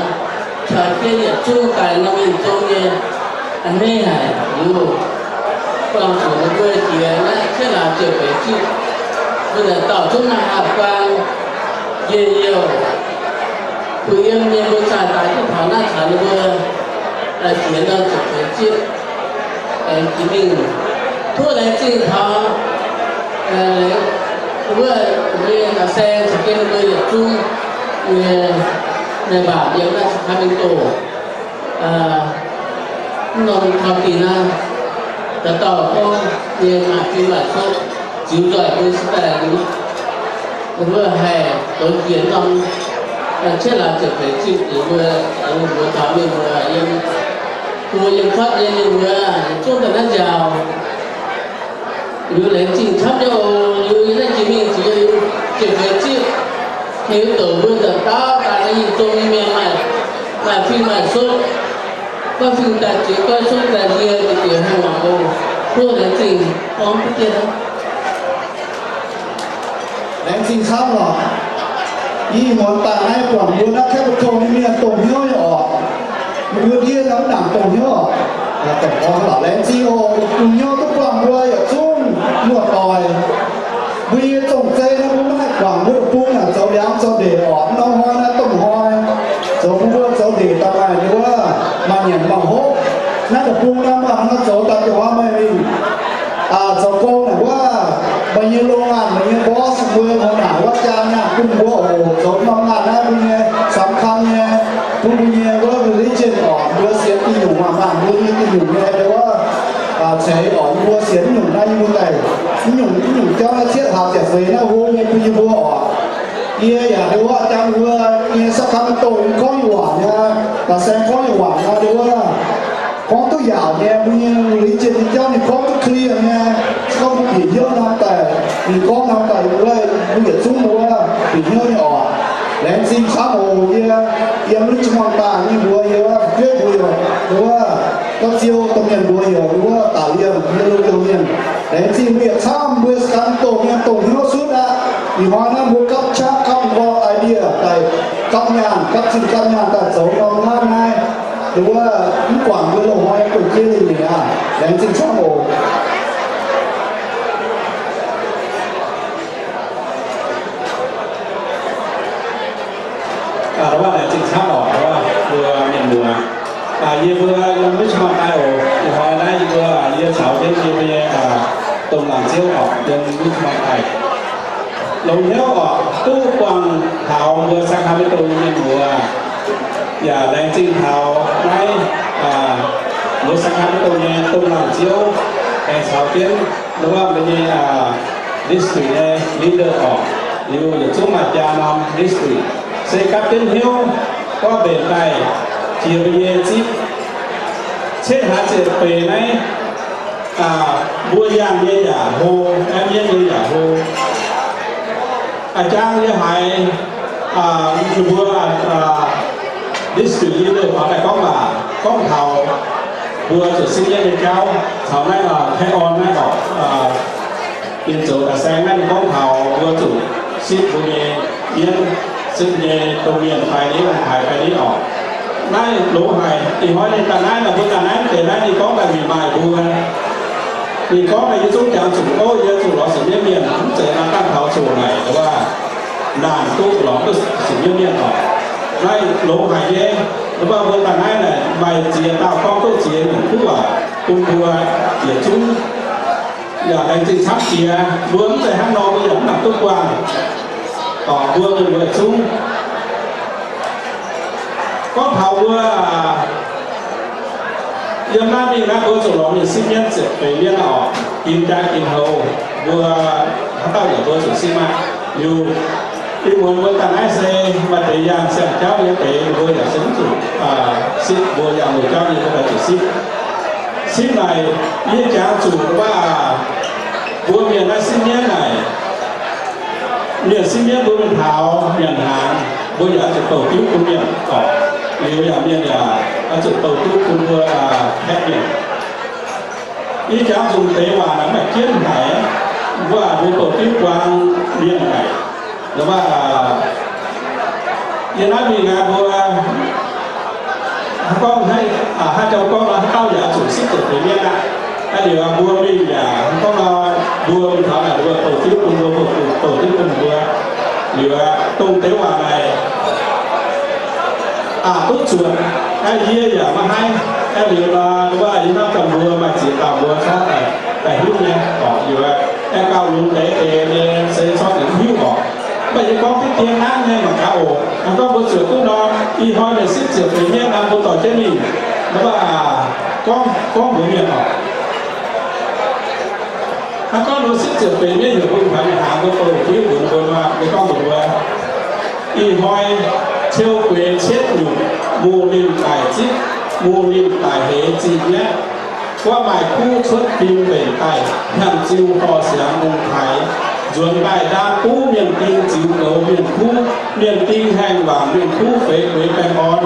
caux jienv yietc zungv daaih norm mienh zong nyei a'hneiv haic liuz, buangh zuqc ninh mbuo jiex naaiv cietv laaix ziepc feix zipv, mbuo naaic dauh zungv maaih haah guaan njien-youh, kuh yiem nyei mbuo zaah daaih duqv taux naaiv caux ninh mbuo jiex norm ziepc feix zipv. Aengx jiex mingh tov laengz zingh taux wuov, wuov ga'saeng caux jienv ninh mbuo yietc zungv nyei mienh mbac yiem naaiv Sacramento. Mv norm county naaiv, dauh dauh gorngv nyei maaih fing maaih fuqv ziux nzoih mbuo se daaih liuz, ninh mbuo haih zoux jiex norm cietv laaix ziepc feix zipv, ninh mbuo, ninh mbuo taux mienh muoz yiem, mbuo yiem fatv nyei mienh muoz yietc zungv daaih naaiv nziaauc. Liuz laengz zingh camv nyei oc. Liuz yie naaiv jiex mingh zuqc ziepc feix zipv, liuz douc mbuo dauh dauh daaih naaiv yie zong nyei mienh maaih, maaih fing maaih fuqv, goiv fing daaih ziex, goiv fuqv daaih ndie, diex diex hungh waac oc. Tov laengz zingh gorngv duqv jienv. Laengz zingh camv lorqc. Ih muonz daaih naaiv buangh mbuo naaiv Capitol nyei mienh dongh hnyouv nyei oc. Mbuo ndiev nor mv nangc dongh hnyouv oc. Laengz zingh oc, dongh hnyouv duqv buangh mbuo yietc zungv muoz-doic. Mbuo nyei zong-zei naaiv mbuo maiv haih guangc mbuo deic-bung naaic zoux ndiangx zoux ndeic oc. Mv norm hnoi naaiv domh hnoi zoux bun mbuo zoux ndeic daaih maaih wuov, maaih nyanc maaih hopv. Naaiv deic-bung naaiv maaih hnoi zoux daaih dongh hnoi meih mingh zoux gong naaic wuov, meih nyei โรงงาน, meih nyei บอส mbuo hnoi naaic wuov jaa nyaanh bun mbuo oc. Zoux norm งาน naaiv mbuo nyei สำคัญ nyei, bun mbuo nyei wuov religion oc, mbuo sienx diuh nyungc, maaih mbuo nyei diuh nyungc nyei wuov, ceix oc, mbuo sienx nyungc naaiv yie mbuo daaih, nyungc, nyungc jauv naaiv cietv hlaax ziepc feix naaiv hlo nyei bun yie mbuo oc. Yie yaac dongh wuov jangx mbuo nyei Sacramento nyei gorngv nyei waac nyei, ga'saeng gorngv nyei waac nyei dongh wuov, gorngv duqv yaauc nyei, mbuo nyei religion nyei jauv ninh gorngv duqv clear nyei, gorngv mbuo bieqc hnyouv norm daaih, ninh gorngv norm daaih wuov, mbuo yietc zungv wuov bieqc hnyouv nyei oc. Laengz zingh camv oc. Yie yiem Richmond daaih nyei mbuox yie wuov, fu'jueiv mbuo yaac wuov, gauh ziou domh mienh mbuox yaac wuov, da'liemh yie loz-youh mienh. Laengz zingh mbuo yietc camv, mbuo Sacramento mienh dongh hnyouv sutv aqv. Ih hnoi naaiv mbuo gapv qaqv gapv nqoi idea daaih gapv nyaanh, gapv zinh gapv nyaanh daaih zoux norm hnangv naaiv. Wuov, mv guangc mbuo loz-hnoi guei-jeiv nyei aqv. Laengz zingh camv oc. Aa, waac naaic zingh camv oc, waac mbuo mienh muoz. Aa, yie mbuo yiem Richmond daaih oc. Ih hnoi naaiv yie mbuo, yie caux jienv yie mbuo nyei, aa, domh laangz ziouv oc, yiem Richmond daaih. Longx hnyouv oc, duqv buangh taux mbuo Sacramento nyei mienh muoz. Yaac laengz zingh taux naaiv, aa, mbuo Sacramento nyei domh laangz ziouv aengx caux jienv wuov mbuo nyei, aa, district nyei leader oc, liuz yietc zungv maaih jaa norm district, se gapv jienv hnyouv gorngv mbenc daaih jiex mbuo nyei zipv. Cietv hlaax ziepc feix naaiv, aa, mbuo yangh nyei yaac hlo, aengx mienv nyei yaac hlo. Aa, jang yie haiz, aa, mbuo, aa, district leader faaux daaih gorngv waac, gorngv taux mbuo zuqc sipv mienv nyei jauv, caux naaiv, aa, Taiv-On naaiv oc, aa, mienh zoux ga'saeng naaiv ninh gorngv taux mbuo zuqc sipv mbuo nyei mienv, sipv nyei domh mienh fai ni, ong-taaix fai ni oc. Naaiv longx haic. Ih hnoi ninh daaih naaiv, mbuo daaih naaiv deix naaiv, ninh gorngv daaih mingh maaih mbuo. Ninh gorngv daaih, yie zungv jangx zuqc, o, yie zuqc lorz sipv mienv mienh, mv zeiz nor dangh taux zuqc naaic, waac naanc duqv lorz duqv sipv mienv mienh oc. Naaiv longx haic nyei. Mv baac mbuo daaih naaiv naaic maaih ziex dauh gorngv duqv ziex nyungc kuv waac bun mbuo yietc zungv. Yaac laengz zingh camv jiex, mbuo mv zeiz hnangv nor mbuo yaac mv nangc duqv buangh. Oc, mbuo mienh muoz zungv gorngv taux mbuo, yiem naaiv mingh naaiv mbuo zuqc lorz mienh sipv mienv ziepc feix mienv oc, ginx jaa ginx houx, mbuo haaix dauh yaac mbuo zuqc sipv aqv. Liuz ih muonz mbuo daaih naaiv se maaih deix yangh siang-jauv nyei deix, mbuo yaac se mv zuqc sipv, mbuo yangh mueiz jauv nyei mbuo daaih zuqc sipv. Sipv naaic yie jangx zuqc wuov, mbuo mienh naaiv sipv mienv naaic, mienh sipv mienv mbuo mingh taux nyanc hnaangx, mbuo yaac oix zuqc bouh diuv bun mienh oc. Liuz yaac mienh yaac oix zuqc bouh diuv bun mbuo kaeqv mienh. Yie jangx zuqc deix waac naaic mv baac jienv haic, mbuo mbuo bouh diuv buang mienh haic. Mv baac yie naaiv mingh naaic mbuo gorngv, haaix dauh gorngv nor, haaix dauh yaac zuqc sipv ziepc feix mienv aqv. Naaiv liuz mbuo mingh yaac gorngv nor, mbuo mingh taux naaic mbuo bouh diuv bun mbuo, bouh diuv bun mbuo. Liuz dongh deix waac naaic, aa, duqv zuotc, yie yaac maiv haih. Aeqv, liuz nor, wuov yie hnamv daaih mbuo maaih ziex dauh mbuo corc daaih hiuv nyei, oc, liuz aeqv, gauh longx deix deix nyei se corc mv hiuv oc. Mv baac yie gorngv diqv dien hnangv nyei mangc gaax oc. Gorngv mbuo zuotc duqv nor, ih hnoi mienh sipv ziepc feix mienv nor, mbuo dorh jienv mingh, wuov, gorngv, gorngv mbuox mienh oc. Hnangv gorngv mbuo sipv ziepc feix mienv heuc mbuo mingh haaix nyungc hnaangx, mbuo bouh diuv mbuox mbuo nor, mbuo gorngv mbuox mbuo, ih hnoi ceu gueix cietv nyutc, mungh ninh daic zipv, mungh ninh daic heix zingh mietv. Guaatv maaih kuv cuotv fim mbenc daaih, hnyangx-ziu horh siangx mungh-taaix, nzuonx daaih ndaamv buv mienh ding ziux goux mienh kuv, mienh ding haengh wangc mienh kuv feix gueix baengh orn.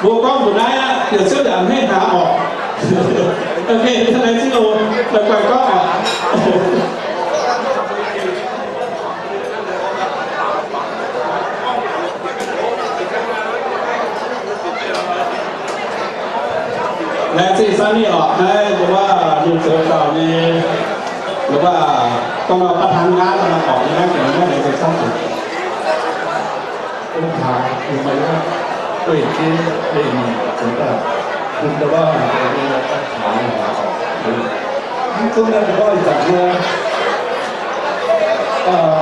Mbuo gorngv mbuox naaiv aqv, yietc zungv yaac a'hneiv hnaangx oc. Ok, laengz zingh oc, la'guaih gorngv oc. Laengz zingh Sunny oc, naaiv mbuo wuov mienh zoux dauh nyei, mbuo wuov gorngv nor ประธานงาน nor, oc, nyei naaiv, naaiv laengz zingh camv zuqc. ผมถามคุณมาว่าด้วยที่ได้มีผมก็คุณจะว่าผมจะถามหาของคุณคุณจะว่าจากเมื่อ เอ่อ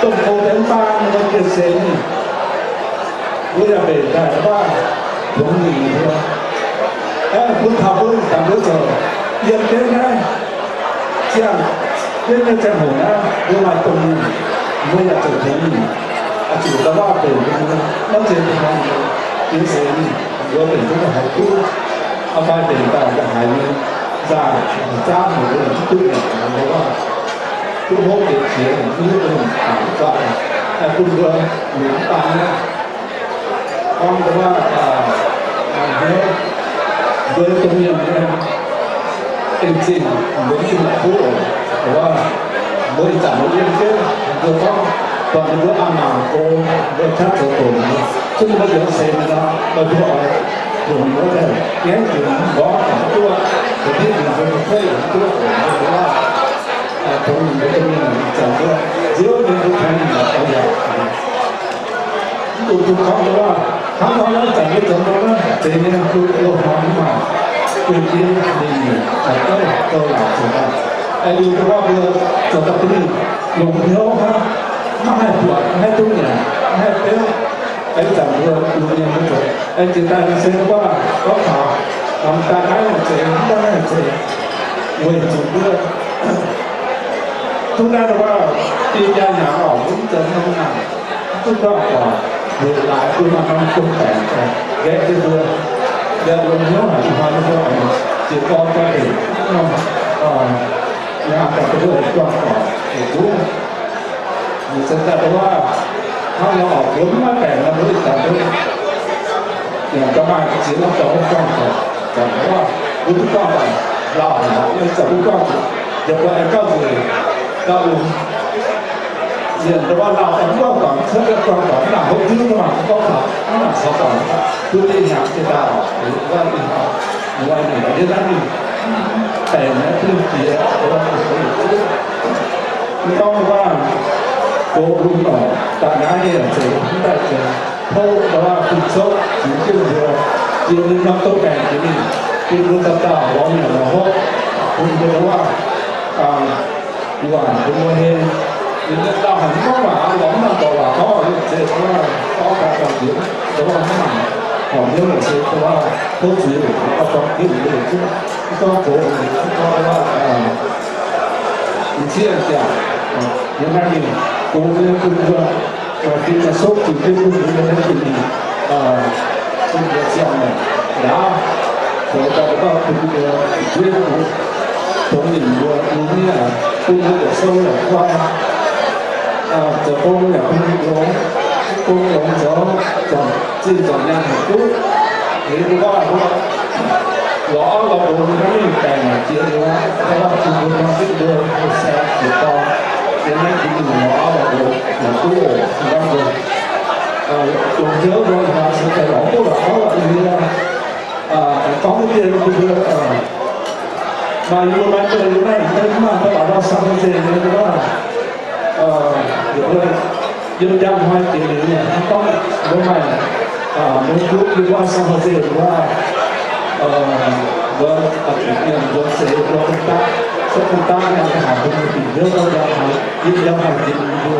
ต้นโพธิ์แดงบ้านมันเกิดเสียงนี่ 我也袂使，我同意个。哎，阮頭尾同你做，伊个囡仔，像恁个這樣啊，我嘛同意，我也做同意，啊，就到我袂同意，我真同意，因為我袂同意好多，啊，反正大家還呢，在家里面不对了，我 都好给錢，你都不用打算，哎，不過你打呢？ Gorngv mbuo wuov, mbuo domh mienh nyei, en zingh mbuo mv kuv oc. Mbuo wuov, mbuo ih zanc mbuo yiem jienv, mbuo gorngv, buatc ninh mbuo a'nangc go, mbuo qaqv zoux doqc, zungv mbuo yiem seix nor, mbuo oix dongh mbuo daaih gaengh dingc mborqv daaih duqv, mbuo hiuv dingc mbuo nyei kuiv duqv oc. Mbuo wuov, dongh mbuo domh mienh ih zanc mbuo nziouv nyei mbuo tengx ninh oix yaac Duqv gorngv wuov, hnangv nor naaiv zanc yie zoux nor naaiv, zeiz nyei, loz-hnoi mv maaih, guei jienv ninh nyungc, daaih gouv, gouv laauc zoux daaih. Aengx liuz wuov mbuo zoux daaih bun ninh longx hnyouv hnangv, maiv haih buatc, maiv haih duqv nyanc, maiv haih beuv. Aengx zanc mbuo lungh nyei mbuo zoux, aengx jiex daaih nor se wuov, gorngv taux daaih naaiv zeiz, mv daaih naaiv zeiz, weic zuqc mbuo duqv naaiv wuov, dinh njaa hnyangx oc, mv zoux norm naaic, duqv ndortv guaax, weic laaix mbuo maaih norm gong baengc nqaeqv jienv mbuo, yaac longx hnyouv haic, ih hnoi mbuo aengx jiex gorn jaa-dingc norm, nyaanh daaih mbuo aengx juangc doic yietc zungv. Mbuo se daaih wuov, hnangv nor oc, mbuo mv maaih baengc nor mbuo ih zanc mbuo yaac gauh maaih ziex norm dorngx mbuo juangc doic, zanc wuov, mbuo duqv juangc doic lauh haic, ih zanc mbuo juangc doic, yaac mbuo aengx gauh nzueic, gauh lungh. Yie ndau wuov lauh daaih mv juangc doic, cuotv daaih juangc doic, mv nangc hopv diuv mv mangc gorngv taux, mv nangc caux doic, duqv deix hnyangx deix daaih oc, wuov ih hnoi, wuov ninh yie naaiv ninh baengc naaiv duqv jiex, wuov ninh zoux yietc zungv. Mv gorngv wuov, gox lungh oc, daaih naaiv nyei zeiz mv daaih zeiz, tov ndau wuov fun-cov ziux jienv mbuo, jiex ninh norm gong baengc jiex mingh, bun mbuo dauh dauh lorz nyanc lorz hopv, bun mbuo ndau wuov, wuov bun mbuo hlen. Ninh dauh dauh haic mv gorngv waac, lorz mv nangc dorc waac gorngv, zeiz wuov gorngv daaih gauh nzunc, ndau wuov mv nangc horpc hnyouv se ndau wuov tov zuiz oc, gorngv gorngv diuv mbuo yietc zungv, mv gorngv gox, mv gorngv wuov, m'sieqv jaax, yiem naaiv mingh gox nyei bun mbuo, maaih fim maaih sopv zuqc jienv bun mbuo nyei naaiv mingh, bun mbuo ziangh maengc ndaauv, zoux daaih mbuo bun mbuo fu'jueiv mbuo, dongh ninh mbuo lungh miev, bun mbuo zoux sou yaac guai, zoux gong yaac bun mbuo longx, gong longx zoux, zinh zorc nyaanh haic duqv. Liuz mbuo gorngv mbuo lorz orv lorz longx mbuo maiv mingh baengc jiex liuz, mbuo bun mbuo norm zipv mbuo, mbuo saeng jiex dorn, yiem naaiv jiex mingh lorz orv lorz longx yaac duqv oc. Mbuo longx hnyouv mbuo se daaih lorz duqv lorz orv lorz longx, gorngv wuov deix bun mbuo maaih yie mbuo maaih deix yie naaiv maiv maaih deix lorz nor samv nzengc nyei wuov, yie mbuo yiem njang hnoi jiex liuz, mv gorngv mbuo maaih mbuo duqv yie mbuo samv nzengc wuov, mbuo nzuonx seix mbuo ganh daav, cuotv ganh daav nyei, haaix bun mbuo bieqc hnyouv gorngv njang hnoi, yiem njang hnoi jiex liuz mbuo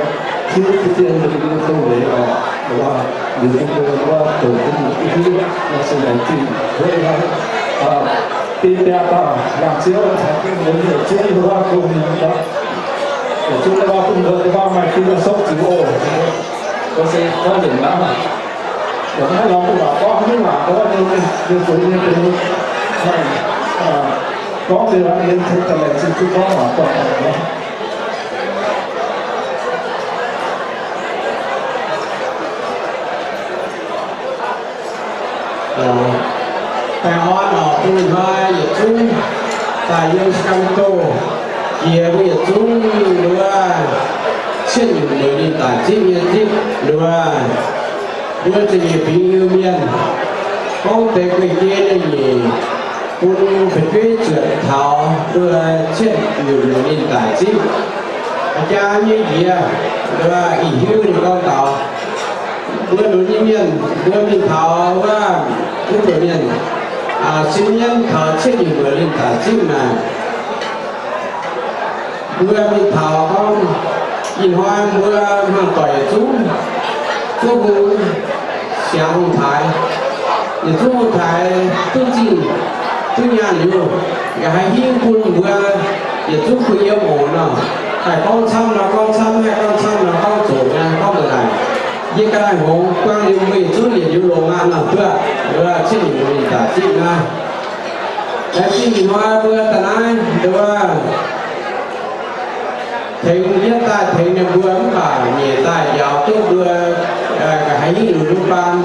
tiuv bun dien mbuo nyei doz-leiz oc, wuov, liuz bun mbuo wuov doqc bun mbuo hiuv, se laengz zingh wuov, dinh biaa dauh laangz ziouv caux jienv mbuo yietc zungv wuov gong mienh, yietc zungv wuov bun mbuo maaih fim maaih sopv zuqc oc. Mbuo se gorngv nzengc hnangv, mv haih lorz bun waac gorngv, mv waac gorngv, ninh zoux nyei deix, gorngv deix waac yiem tengx daaih laengz zingh duqv gorngv waac buatc. Baengh orn oc, bun hnoi yietc zungv daaih yiem Sacramento jiex mbuo yietc zungv wuov cietv nyungc mueiz ninh daic zipv nyei zipv wuov, mbuo za'nyeic fingx Iu-Mienh gorngv deix guei-jei leiz-nyeic bun fu'jueiv zuotc taux mbuo cietv nyungc mueiz ninh daic zipv. Jaa nyei njiec, wuov, ih hiuv ninh gorngv taux mbuo lunx nyei mienh, mbuo mingh taux wuov, mv buoz mienh, sin mienv taux cietv nyungc mueiz ninh daic zipv naaic, mbuo mingh taux gorngv, ih hnoi mbuo hmuangx doic yietc zungv, zungv hungh siangx hungh taaix, yietc zungv hungh taaix duqv zingh duqv nyaanh liuz, nqa'haav hingv bun mbuo yietc zungv kuh yiem oc nor, haih gorngv camv nor gorngv camv, haih gorngv camv nor gorngv zoqc nyei, gorngv daaih naaic, yie ganh hngongx buang liuz mbuo yietc zungv yietc liuz longx aqv nor, duqv, wuov, cietv nyungc mueiz ninh daic zipv naaiv. Laengz zingh ih hnoi mbuo daaih naaiv, wuov, tengx yietv daaih tengx ninh mbuo mv baac nyeic daaih njaaux duqv mbuo nqa'haav hingv lunx lunx baan,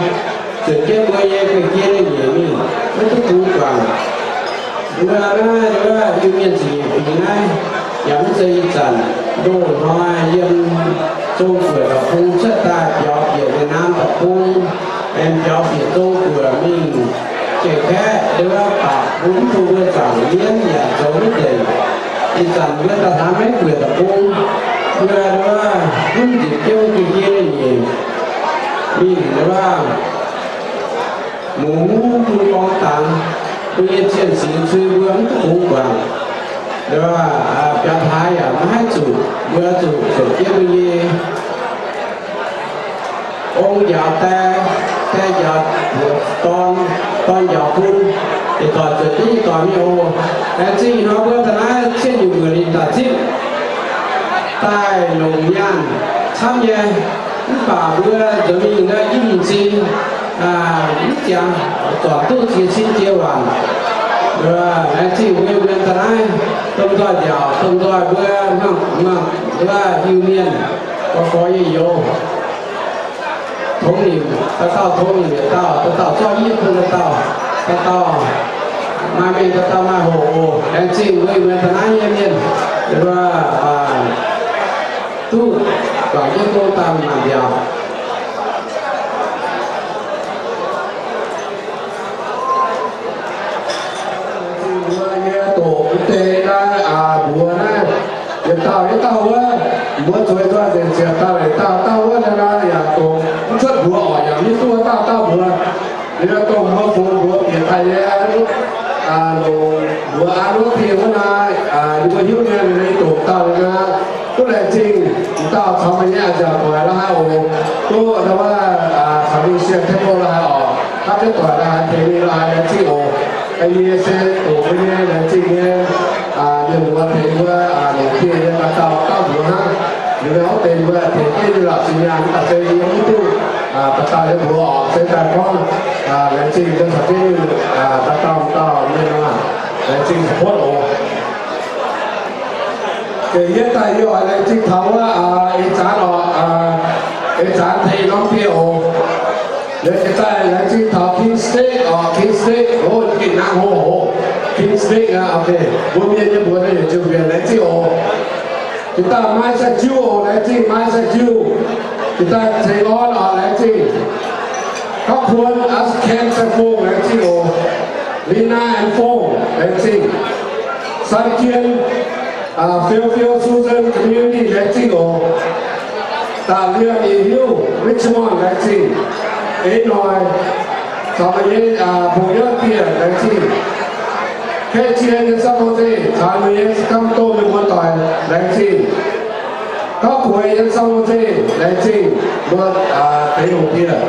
zuotc jienv mbuo nyei guei-jei leiz-nyeic mingh, maiv duqv bungx guangc. Mbuo naaiv wuov Iu-Mienh ziepc nyeic fingx naaiv, yaac mv zeiz ih zanc, ndoh hnoi yiem Zong-Guoqv deic-bung cuotv daaih biaux bieqc Việt Nam deic-bung, aengx biaux bieqc Zong-Guoqv mingh James Kaeqv, wuov, baac bun mv bun mbuo zaangc mienv yaac zoux mv nzengc. Ih zanc mbuo daaih hnamv Meiv-Guoqv deic-bung, mbuo, wuov, gunv njiec jienv guei-jei leiz-nyeic, Mingh, wuov, mungz bun gorngv dangx, mbuo nyei cien-singx cui mbuo mv duqv bungx guangc. Biaux haaix yaac maiv haih zuqc, mbuo zuqc zuqc jienv mbuo nyei ong njaaux die, die njaaux dorn, dorn njaaux fun, yietc doic zuqc jienv yietc doic mingh oc. Laengz zingh hnoi mbuo da'naaiv cien nyungc muoc ninh daaih zipv daaih longc nyaanh camv nyei. Mv baac mbuo nzuonx mingh naaiv i m'zing, mv jangx zornc duqv jiex sin jiex waanc. Laengz zingh mbuo mienh da'naaiv, domh nzoih nziaauc, domh nzoih mbuo hnangv, hnangv wuov Iu-Mienh, gorx-gorx youz-youz, tongx nimc dauh dauh, tongx nimc yietc dauh, dauh dauh zorqv yie bun dauh dauh, dauh dauh maaih mengh, dauh dauh maaih hoqc oc. Laengz zingh mbuo mienh da'naaiv nyei mienh, duqv guangc jienv gong dangh maanc mbiaauc. Mbuo nyei doqc mv deix naaiv, mbuox naaiv, yietc dauh yietc dauh wuov, mbuo zueiz nzoih nzengc ziepc dauh leiz dauh, dauh wuov naaiv yaac doqc mv cuotv mbuox oc, yaac mv duqv dauh dauh mbuox. Liuz dongh mbuo fungx mbuox bieqc daaih nyei, longc mbuox an wuov dieh wuov naaiv, yie mbuo hiuv nyei, ninh doqc dauh liuz naaiv, duqv laengz zingh, m'dauh caux meih nyei a'nziaauc doic la'haaix oc. Duqv wuov caux mingh sienx tengx mbuo la'haaix oc, hapv jienv doic la'haaix tengx mingh la'haaix, laengz zingh oc. Yie se doqc mbuo nyei laengz zingh nyei mienh muoz tengx mbuo longc dieh nyei dauh dauh mbuox hnangv. Liuz wuov deix mbuo tengx jienv nyei lorqc, zinh nyaanh mv baac se yie mv duqv dauh dauh nyei mbuox oc, se daaih gorngv laengz zingh mbuo caux jienv nyei dauh dauh dauh mienh nor, laengz zingh support oc. Gengh yie daaih yie oix laengz zingh taux wuov eix zanc oc, eix zanc tengx norm dieh oc. Liuz gengh daaih laengz zingh taux King State oc, King State, o, gengh nangv hoc, King State aqv, ok. Mbuo mienh nyei mbuox naaiv yietc zungv mienh laengz zingh oc. Gengh daaih Mai Sai Jiu oc, laengz zingh Mai Sai Jiu. Gengh daaih Ceng Orn oc, laengz zingh. Gauv Kuon, Aa Ken Sai Fong, laengz zingh oc. Lina and Fong, laengz zingh. San Jien, Fairfield Susan Community, laengz zingh oc. Da'liemh Ih Hiuv, Richmond, laengz zingh. Eix Noic, caux meih nyei bungx nyouv dieh, laengz zingh. Kaeqv Jien, Yien San Jose, caux meih nyei Sacramento mienh muoz-doic, laengz zingh. Gauv Kueix, Yien San Jose, laengz zingh mbuo deix longc dieh.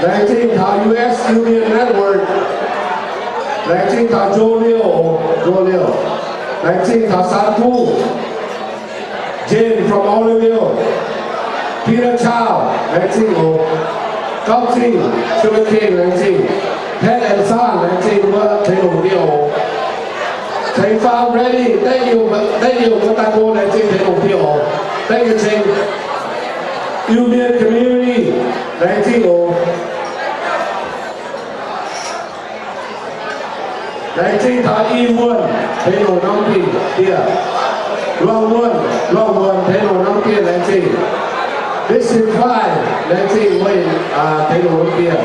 Laengz zingh taux U S Iu Mienh Network. Laengz zingh taux Joe Liu, Joe Liu. Laengz zingh taux San Kuv, Jane from Oroville. Peter Chow, laengz zingh oc. Gauv Zingh, Sugar King, laengz zingh. Pat and Son, laengz zingh mbuo deix longc dieh oc. Ceng Faam, Ready, Daniel, Daniel mbuo daaih go, laengz zingh deix longc dieh oc. Daniel Ceng, Iu Mien Community, laengz zingh oc. Laengz zingh taux I Wuonh deix longc norm dieh. Luang Wuonh, Luang Wuonh deix longc norm dieh, laengz zingh. District Five, laengz zingh meih deix longc norm dieh.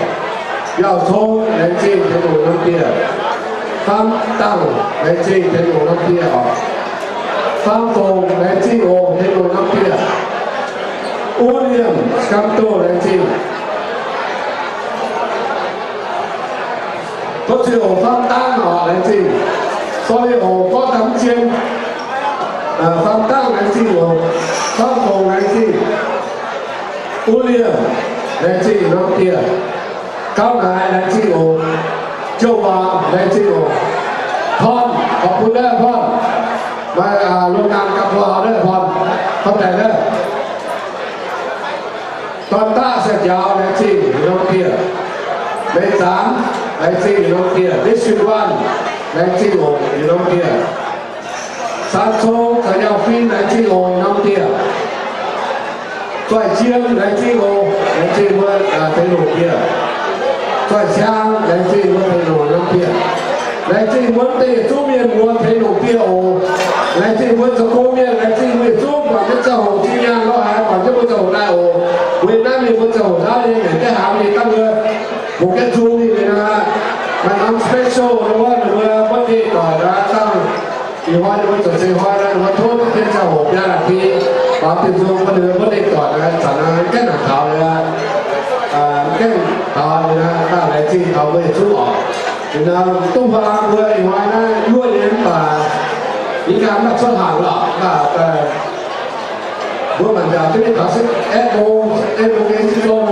Biauv Cong, laengz zingh deix longc norm dieh. Faam Dangh, laengz zingh deix longc norm dieh oc. Faam Fongc, laengz zingh oc deix longc norm dieh. Uv Liemh, Sacramento, laengz zingh. Tov zingh oc, Faam Dangh oc, laengz zingh. Sorry oc, gorngv daaih mv zien. Faam Dangh, laengz zingh oc. Faam Fongc, laengz zingh. Uv Liemh, laengz zingh norm dieh. Gauv Naaic, laengz zingh oc. Jouv Waac, laengz zingh oc. Torn, ขอบคุณ naaiv Torn. Maaih lungh naanc gapv mbuo naaiv Torn. Gorngv daaih naaiv Dorn Daqv, Sai Njaaux, laengz zingh norm dieh. Meix Zaanx, laengz zingh norm dieh. District One, laengz zingh oc norm dieh. San Cong caux Yauh Fin, laengz zingh oc norm dieh. Zoih Jiem, laengz zingh oc, laengz zingh mbuo deix longc dieh. Zoih Siang, laengz zingh mbuo deix longc norm dieh. Laengz zingh mbuo deix yietc zungv mienh muoz deix longc dieh oc. Laengz zingh mbuo zoux gong mienh, laengz zingh mbuo yietc zungv buatc jienv ziangh hoc zinh nyaanh lorqc, haiz buatc jienv mbuo ziangh hoc daaih oc. Weic naaiv mienh mbuo ziangh hoc ndaauv nyei, naaic jienv hnaangx mingh dangh wuov, mbuo gaengh zung mingh naaic, maaih norm special wuov, ninh mbuo birthday doic naaic dangh. Ih hnoi ninh mbuo zoux seix hnoi naaic, ninh mbuo tov jienv ziangh hoc biaa naaic kin, baamz dieh nzung bun ninh mbuo birthday doic naaic, zanc naaic gaengh nangc taux liuz aqv. gaengh taux ninh naaiv, laengz zingh taux mbuo yietc zungv oc. Ninh naaiv duqv faang mbuo ih hnoi naaiv luoqc nyei mv baac ih ganh mv baac cuotv hanc lorqc, mv baac mbuo mangc nzauh jienv mingh taux eight mong, eight mong nyei six mong,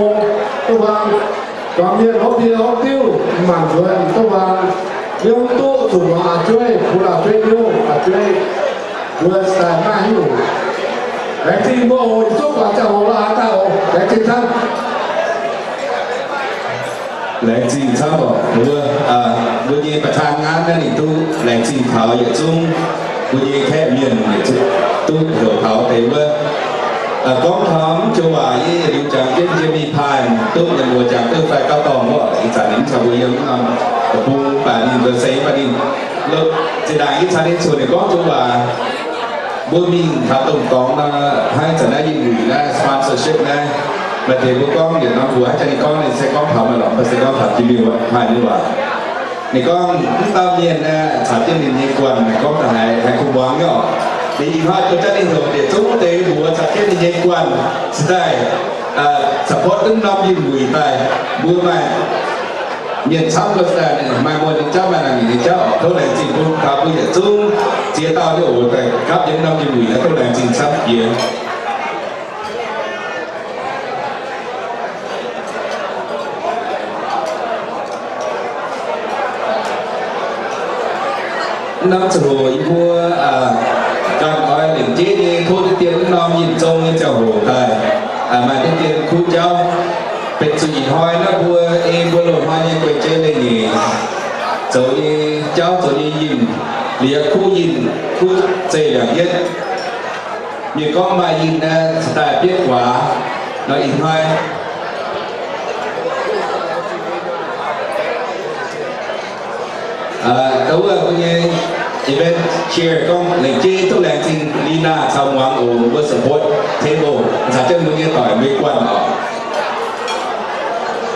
duqv faang juangc mienh hopv die hopv diuh, mangc nzuonx duqv faang, yiem duqv zuqc muangx a'jueiv, bun a'jueiv hnyouv, a'jueiv mbuo daaih maiv hiuv. Laengz zingh mbuo oc, yietc zungv guangc ziangh hoc lorz haaix daaih oc. Laengz zingh camv. Laengz zingh camv oc. Mbuo, mbuo nyei ประธานงาน naaiv ninh duqv laengz zingh taux yietc zungv mbuo nyei kaeqv mienh yietc zungv duqv heuc taux deix wuov. Gorngv taux mv joux waac yie yietc liuz jangx jienv yiem mingh paaih duqv mienh muoz jangx duqv fai gauh dorngc wuov, ih zanc ninh mv caux mbuo yiem norm deic-bung, mv baac ninh mbuo se mv baac ninh zinh ndaangc yie caux ninh zuqc ninh gorngv joux waac, mbuo mingh taux dongh dorngx nor, hnangv zanc naaiv yie wuic naaiv sponsorship naaiv, maaih deix mbuo gorngv yietc norm mbuox hnangv jaax ninh gorngv, ninh se gorngv taux maaih lorqc, mv baac se gorngv taux Jimmy wuov, maaih ninh waac. Ninh gorngv mv dauh mienh naaiv caux jienv ninh nyei guanh naaic gorngv daaih haiz, haiz kuh muangx nyei oc. Ninh ih hnoi mbuo jaax ninh heuc deix zungv deix mbuox caux jienv ninh nyei guanh cingx daaih support duqv norm yinh wuic daaih. Mbuo maaih mienh camv mbuo cingx daaih maaih muonh nyei jauv, maaih naaic nyeic nyei jauv oc. Tov laengz zingh bun taux mbuo yietc zungv ziex dauh nyei oc, daaih gapv yiem norm yinh wuic naaiv, tov laengz zingh camv jiex. Mv norm ziangh hoc yie mbuo ganh oix lengc jeiv nyei tov diqv dien mv norm yinh zong nyei ziangh hoc daaih maaih diqv dien kuv jauv. Benx zuqc ih hnoi naaiv mbuo ei mbuo loz-hnoi nyei guei-jeiv leiz-nyeic zoux nyei jauv, zoux nyei yinh, liuz kuv yinh, kuv zeih liangc yietv. Mienh gorngv maaih yinh naaiv cingx daaih bietv guaax nor ih hnoi. Wuov mbuo nyei event chair gorngv lengc jeiv duqv laengz zingh Lina caux muangx oc, mbuo support table caux jienv mbuo nyei doic mbuo nyei guanh oc.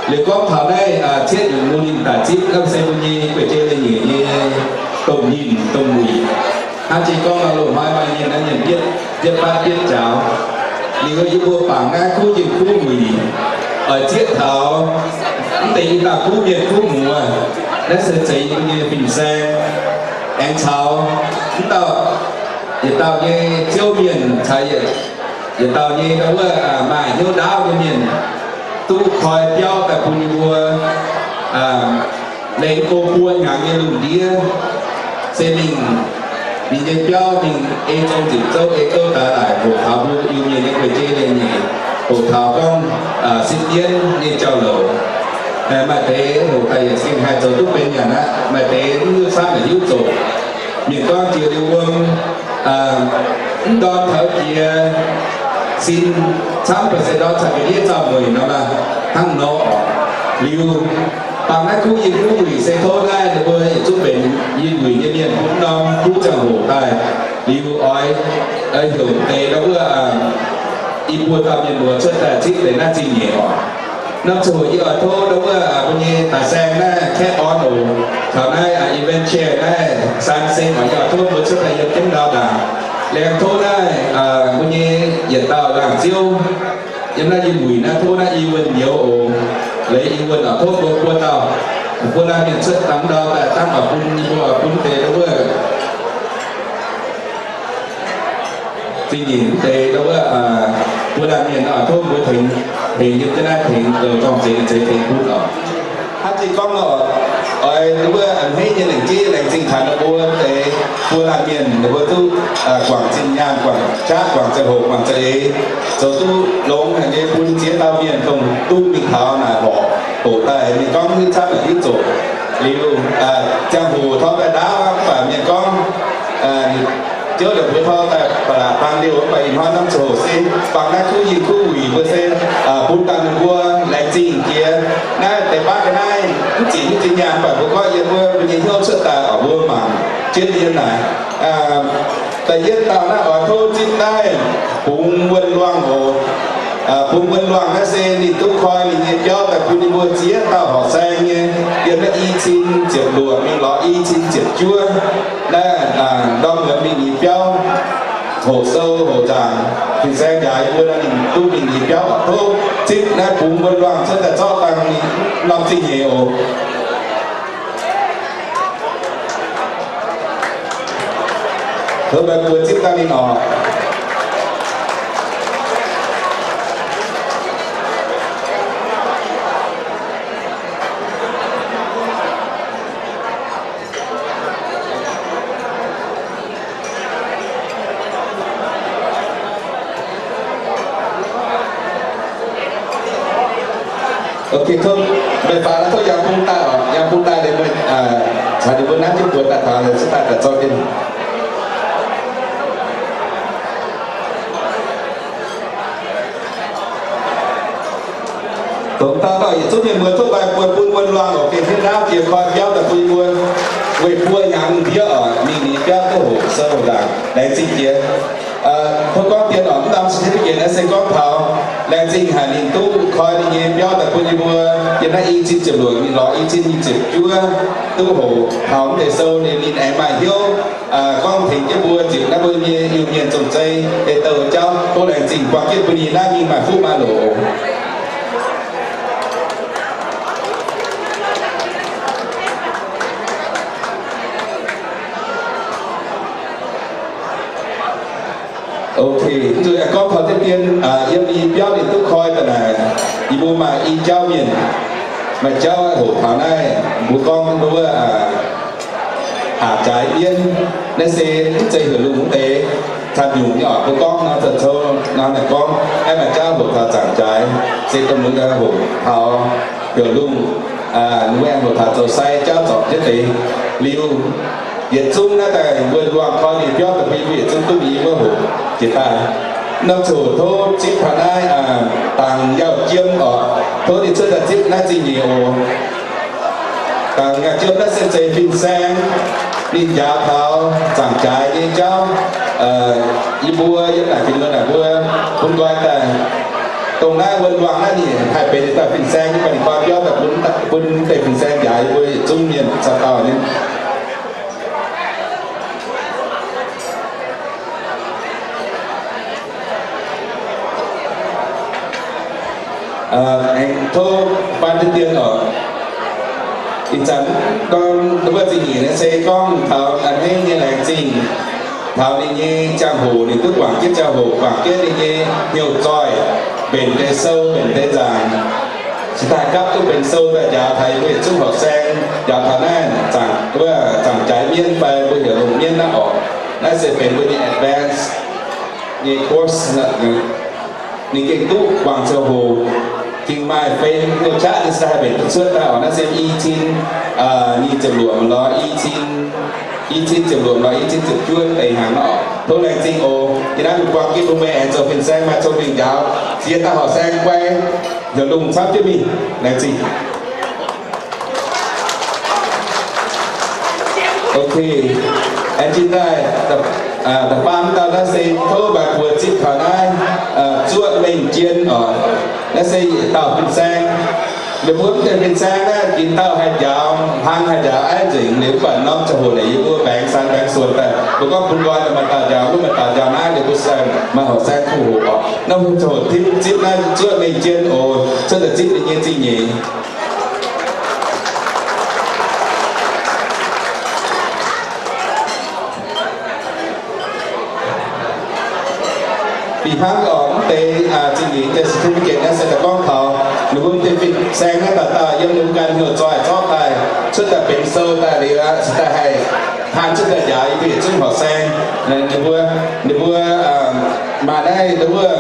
Liuz gorngv taux naaiv cietv nyungc mbuo ninh daaih zipv naaiv se mbuo nyei guei-jeiv leiz-nyeic nyei domh yinh domh wuic. Hnangv jiex gorngv nor, loz-hnoi maaih yinh naaiv mienh bietv, bietv fatv bietv jaaux. Liuz yie mbuo bangc naaiv kuv yinh kuv wuic oix zieqv taux mv deix i dauh kuv mienh kuv muoz. Naaiv se zeiz yie mbuo nyei fin-saeng, aengx caux mv dauh, yietc dauh nyei Ziouv mienh caux yietc, yietc dauh nyei wuov maaih hnyouv ndaauv nyei mienh duqv koi biauv daaih bun yie mbuo lenh go buo hnyangx nyei lungh ndiev. Se mingh ninh nyei biauv mingh ei zong ziepc zouv ei gouv daaih laaic hoqc taux mbuo Iu-Mienh nyei guei-jeiv leiz-nyeic, hoqc taux gorngv sipv jienv nyei jauv-louc. Maaih deix hoqc daaih yietc sin haih zoux duqv benx nyanc aqv, maaih deix mv hiuv camv yaac hiuv zoqc. Mienh gorngv jiex liuz wuom, mv ndorm taux jiex sin camv ba'seix ndorm caux ga'ndiev zaux mueic nor, hnangv nor oc. Liuz bangc naaiv kuv yinh kuv wuic se tov naaiv ninh mbuo yietc zungv benx yinh wuic nyei mienh bun norm kuv ziangh hoc daaih. Liuz oix heuc deix ndau wuov i buo dauh mienh muoz cuotv daaih zipv deix naaiv zingh nyeic oc. Norm ziangh hoc yie oix tov ndau wuov mbuo nyei daaih saeng naaiv Kat Orn oc, taux naaiv event chair naaiv San Seng oc, yie oix tov mbuo cuotv daaih yiem jienv ndau ndaangc. Laengz tov naaiv mbuo nyei yietc dauh laangz ziouv yiem naaiv yinh wuic naaiv, tov naaiv i wuonh nyouz oc. Leiz i wuonh oc, tov mbuo buo dauh, buo laanh mienh cuotv dangh ndau daaih dangv oix bun, yie mbuo oix bun deix ndau wuov zingh nyeic mv deix ndau wuov buo laanh mienh oc, tov mbuo tengx, tengx yiem jienv naaiv tengx dorng zeix zeix tengx bun oc. Hnangv jiex gorngv nor, oix ndau wuov a'hneiv nyei lengc jeiv laengz zingh taux ninh mbuo deix buo laanh mienh, ninh mbuo duqv guangc zinh nyaanh, guangc qaqv, guangc ziangh hoc, guangc za'eix, zoux duqv longx haic nyei bun ziex dauh mienh dongh duqv mingh taux naaic horqc hoqc daaih mingh gorngv hiuv camv naaic hiuv zoqc. Liuz ziangh hoc torngv daaih ndaauv mv baac mienh gorngv Ziouv la'buoz torngv daaih ba'laqc baan liouh mv baac ih hnoi norm ziangh hoc se bangc naaiv kuv yinh kuv wuic mbuo se bun dangh ninh mbuo laengz zingh jiex. Naaiv deix baav ga'naaiv mv ziec mv zinh nyaanh, mv baac mbuo gorngv yiem wuov mbuo nyei hnyouv cuotv daaih oc, mbuo mangc jienv yiem naaic. Da'yietv dauh naaiv oix tov zipv naaiv Bungx Wuonh Luangh oc. Bungx Wuonh Luangh naaiv se ninh duqv koi ninh nyei biauv daaih bun ninh mbuo ziex dauh horqc saeng nyei, yiem naaiv i cin ziepc luoqc mingh lorz i cin ziepc juov. Naaiv ndorm muonz mingh nyei biauv. hoqc sou hoqc nzaangc, fin-saeng njaaux yie mbuo nor, ninh duqv mingh nyei biauv. Tov zipv naaiv bungx wuonh luangh cuotv daaih zorqv dangh ninh norm zingh nyeic oc. Tov meih mbuo zipv dangh ninh oc. Ok, tov meih faaux tov yangh bung daaih oc. Yangh bung daaih liuz meih caux ninh mbuo nanv jienv buoz daaih taux, liuz cuotv daaih daaih zorqv jienv. Dongh dauh dauh yietc zungv mienh muoz tov mbaih buoz bun wuonh luangh oc. Gengh hiuv naaiv jiex koi biauv daaih bun yie mbuo. Weih buo hnyangx ndiev oc, mingh nyei biauv duqv hoqc sou hoqc nzaangc, laengz zingh jiex. Tov gorngv dien oc, mv norm certificate naaiv se gorngv taux laengz zingh haic ninh duqv koi ninh nyei biauv daaih bun yie mbuo. Yiem naaiv i cin ziepc luoqc mingh lorz i cin nyic ziepc juov duqv hoqc taux mv deix sou liuz ninh aengx maaih hnyouv gorngv tengx jienv mbuo ziepc naaiv mbuo nyei Iu-Mienh zong-zei ei douh jauv. Tov laengz zingh buang jienv bun ninh naaiv mingh maaih fuqv maaih loc. Ok, zuqc aengx gorngv taux deix dien, yiem i biauv ninh duqv koi daaih naaic, yie mbuo maaih i jauv mienh, maaih jauv hoqc taux naaiv, mbuo gorngv wuov aqc jaaix mienv, naaiv se mv zeiz heuc lungh mv deix, caux nyungc nyei oc. Mbuo gorngv nor, zoux nor naaic gorngv, aeqv, maaih jauv hoqc taux zaangc jaaix, se dongh mbuo hoqc taux heuc lungh, ninh mbuo aengx hoqc taux zoux sai jauv zorpc jienv deix liuz, yietc zungv naaiv daaih wuonh luangh koi ninh biauv daaih bun yie mbuo yietc zungv duqv mingh yie mbuo hoqc jiex daaih. Norm ziangh hoc tov zipv taux naaiv dangc yauh jiem oc. Tov ninh cuotv daaih zipv naaiv zingh nyeic oc. Dangc yauh jiem naaiv se zeiz fin-saeng ninh njaaux taux zaangc jaaix nyei jauv. Yie mbuo yiem naaic fingx wuonh naaic mbuo bun nqoi daaih, dongh naaiv wuonh luangh naaiv ninh haih benx daaih fin-saeng nyei, baac ninh koi biauv daaih bun, bun deix fin-saeng njaaux yie mbuo yietc zungv mienh caux dauh nyei. Aengx tov faan deix dien oc. Ih zanc gorngv wuov zingh nyeic naaiv se gorngv taux a'hneiv nyei laengz zingh taux ninh nyei ziangh hoc, ninh duqv guangc jienv ziangh hoc, guangc jienv ninh nyei hnyouv zoih, mbenc deix sou, mbenc deix nzaangc, cingx daaih gapv duqv benx sou daaih njaaux taux yie mbuo yietc zungv horqc saeng, njaaux taux naaiv zaangc, wuov zaangc jaaix mienv fai mbuo heuc lungh mienv naaiv oc. Naaiv se benx mbuo nyei advance nyei course. Ninh gengh duqv guangc ziangh hoc, gengh maaih fei hnyouv qaqv ninh se haih mbenc duqv cuotv daaih oc. Naaiv se i cin nyic ziepc luoqc lorz i cin, i cin ziepc luoqc lorz i cin ziepc juov deix hnaangx oc. Tov laengz zingh oc. Yie naaiv mingh buang jienv bun meih aengx zoux fin-saeng maaih cong-mengh njaaux ziex dauh horqc saeng guai heuc lungh camv jienv mingh. Laengz zingh. Ok, aengx jiex daaih da'faam dauh naaiv se tov maaih buoz zipv taux naaiv, zuoqv mengh jien oc. Naaiv se yietc dauh fin-saeng. Ninh mbuo mv deix fin-saeng naaiv ginx dauh haih njaaux hlang, haih njaaux aiv nzengc liuz, mv baac norm ziangh hoc naaic yie mbuo baengx san baengx suonx daaih, mbuo gorngv bun nqoi maaih dauh njaaux, mv maaih dauh njaaux naaiv, ninh mbuo se maaih horqc saeng kuh hoqc oc. Naaiv ziangh hoc tipv zipv naaiv zuoqv mengh jien oc, cuotv daaih zipv ninh nyei zingh nyeic. Fih hnangv oc, mv deix zingh nyeic deix certificate naaiv se daaih gorngv taux ninh mbuo deix fin-saeng naaiv dauh dauh yiem ninh mbuo ganh hnyouv zoih zorqv daaih cuotv daaih benx sou daaih liuz aqv, cingx daaih haih taan cuotv daaih njaaux yie mbuo yietc zungv horqc saeng. Ninh mbuo, ninh mbuo maaih naaiv wuov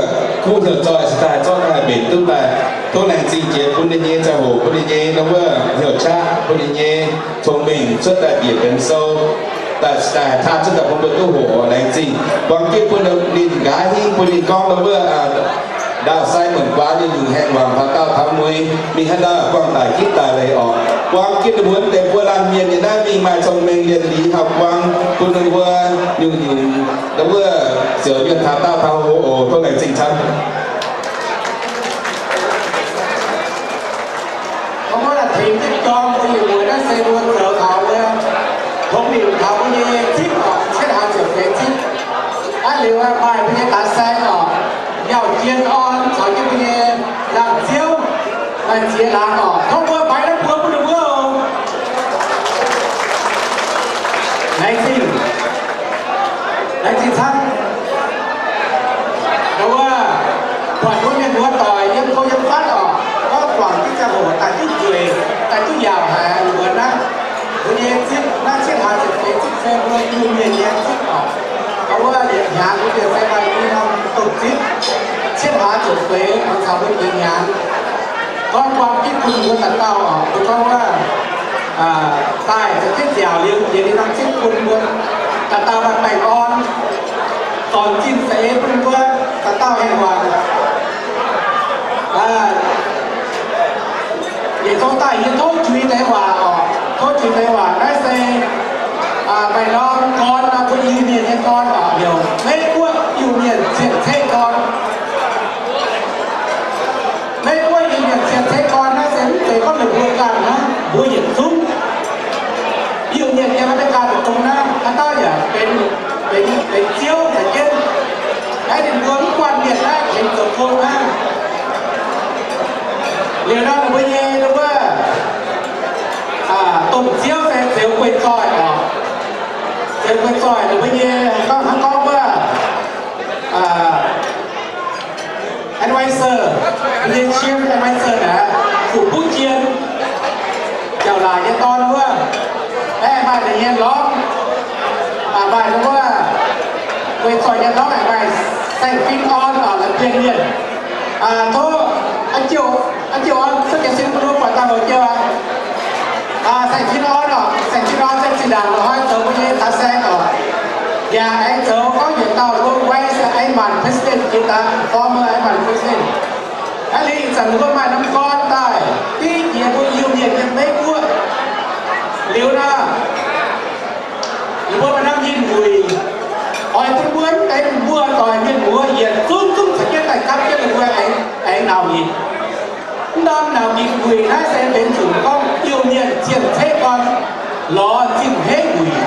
kuv hnyouv zoih cingx daaih zorqv daaih mbenc duqv daaih. Tov laengz zingh jiex bun ninh nyei ziangh hoc, bun ninh nyei wuov hnyouv qaqv, bun ninh nyei cong-mengh cuotv daaih bieqc benx sou daaih, cingx daaih taan cuotv daaih bun mbuo duqv hoqc oc. Laengz zingh. Buang jienv bun ninh nqa'haav hingv bun ninh gorngv wuov ndaauh sai muonc guaax nyei nyungc haengh wangc taux daauh taux mueiz mingh haaix dauh buangh daic gitv daic leiz oc. Buang jienv ninh mbuo mv deix buo laanh mienh nyei naaiv mingh maaih cong-mengh mienh liuz hauh buang bun ninh mbuo nyungc-nyungc wuov ziouc mienh taux daauh taux hoqc oc. Tov laengz zingh camv. Mbuo tengx jienv dorng mbuo nyei muoz naaiv se mbuo zoux taux wuov, tongx mingh taux mbuo nyei zipv oc, cietv hlaax ziepc feix zipv. Naaiv Liuz maaih mbuo nyei gaax saeng oc, Yauh Jien Orn caux jienv mbuo nyei laangz ziouv, maaih ziex laangz oc. Tov mbuo baix naaiv mbuo bun ninh mbuo oc. Laengz zingh, laengz zingh camv. Wuov, buatc mbuo mienh muoz doic yiem ko yiem fatv oc, gorngv guangc jienv ziangh hoc daaih duqv nzueic, daaih duqv yaauc haic wuonx naaiv. Mbuo nyei zipv naaiv cien hlaax ziepc feix zipv se mbuo Iu-Mienh nyei zipv oc. Wuov yietc hnyangx mbuo mienh se maaih i norm domh zipv, cien hlaax ziepc feix caux mbuo yietc hnyangx. Gorngv buang jienv bun mbuo dauh dauh oc, mbuo gorngv wuov, daaih za'gengh nziaauc liuz jiex liuz norm zipv bun mbuo dauh dauh maaih baengh orn, zornc zinh za'eix bun mbuo dauh dauh hengx waanc. Yietc zungv daaih yie tov juix deix waac oc, tov juix deix waac naaiv se maaih norm gorn nor, mbuo Iu-Mienh nyei gorn oc, heuc Meiv Guoqv Iu-Mienh cien-ceqv gorn. Meiv Guoqv Iu-Mienh cien-ceqv gorn naaiv se mv zeiz gorngv ninh mbuo ganh hnangv, mbuo yietc zungv Iu-Mienh yiem naaiv deix ganh dongh naaiv, haaix dauh yaac benx, benx, benx ziouv za'gengh. Naaiv ninh mbuo mv guanh mienh naaiv tengx zoux gong hnangv. Liuz nor ninh mbuo nyei wuov domh ziouv se Zeux Guei Zoih oc. Zeux Guei Zoih ninh mbuo nyei hnangv gorngv wuov advisor, mbuo nyei chief advisor naaic, Fu Buv Jien, Jauv Laac nyei dorn wuov. Aeqv, maaih ninh nyei lorngx, maaih wuov Guei Zoih nyei lorngx aeqv, maaih Saeng Fin Orn oc, la'bienh mienh. Tov, aa, Jiouv, aa, Jiouv Orn, cuotv jiez sin bun mbuo buatc daaih oc, Jiouv aac. Saeng Fin Orn oc, Saeng Fin Orn se zinh ndaangc la'hoi zoux mbuo nyei gaax saeng oc. Yaac aengx zoux gorngv yietc dauh World Wise Aimanc President jiex daaih, former Aimanc President. Aa, liuz ih zanc ninh mbuo maaih norm gorn daaih div jiex mbuo Iu-Mienh yiem Meiv Guoqv. Liuz nor, ninh mbuo maaih norm nyinh wuic oix bun mbuo mv deix muoz-doic mienh muoz yietc zungv zungv caux jienv daaih gapv jienv ninh mbuo aengx, aengx nauc nyitc. Mv norm nauc nyitc wuic naaiv se benx zuqc gorngv Iu-Mienh cien-ceqv gorn lorz zinh heiv wuic.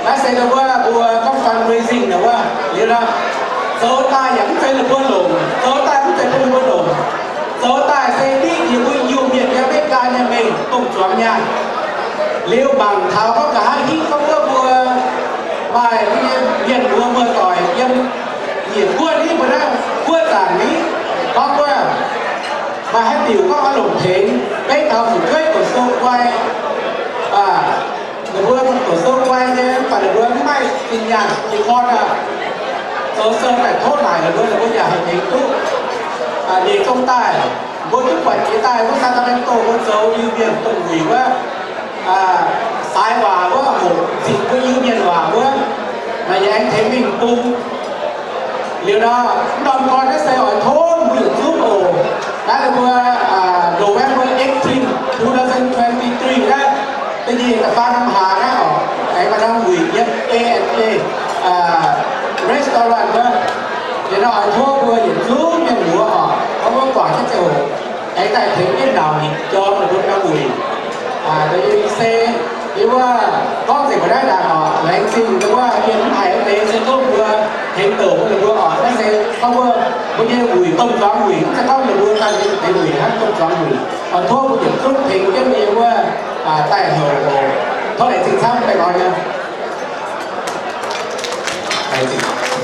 Naaiv se ninh mbuo, mbuo gorngv fundraising naaiv wuov liuz nor, zoux daaih yaac mv zeiz ninh mbuo longc, zoux daaih mv zeiz bun ninh mbuo longc. Zoux daaih se div jiex mbuo Iu-Mienh nyei America nyei mengh dongh zuangx nyaanh. Liuz mangc taux gorngv nqa'haav hitv gorngv wuov mbuo maaih mbuo nyei mienh muoz muoz-doic yiem yietc guoqv ni, mbuo naaiv guoqv zaangc ni, gorngv wuov maaih haaix diuc gorngv oix longc tengx beiv taux fu'jueiv doqc sou guai, ninh mbuo doqc sou guai nyei, mv baac ninh mbuo mv maaih zinh nyaanh jiex gorn aqv. Zoux sou daaih tov naaic ninh mbuo, ninh mbuo yaac haih tengx duqv. Nyeic zong daaih mbuo duqv buatc jiex daaih wuov Sacramento mbuo zoux Iu-Mienh dongh wuic wuov, saaix waac wuov, hoqc zinh mbuo Iu-Mienh waac wuov, naaic yaac aengx tengx mingh bung. Liuz nor, mv norm gorn naaiv se oix tov mbuo yietc zungv oc. Naaiv ninh mbuo November eighteen, two thousand twenty-three naaiv, da'nyeic da'faam norm hlaax naaiv oc, aengx maaih norm wuic yiem A and A Restaurant wuov. Liuz nor oix tov mbuo yietc zungv mienh muoz oc, gorngv wuov guangc jienv ziangh hoc aengx daaih tengx jienv nauc nyitc jorm ninh mbuo norm wuic. Yie se, yie wuov gorngv nzengc mbuo naaiv ndaangc oc, laengz zingh wuov mienh mv haiz deix se tov mbuo tengx douc bun ninh mbuo oc. Naaiv se gorngv wuov mbuo nyei wuic, domh zuangx wuic, mv zeiz gorngv ninh mbuo ganh nyei deix wuic hnangv, domh zuangx wuic. Oix tov mbuo yietc zungv tengx jienv mbuo nyei wuov daaih houc oc. Tov laengz zingh camv, baengh orn nyei. Laengz zingh.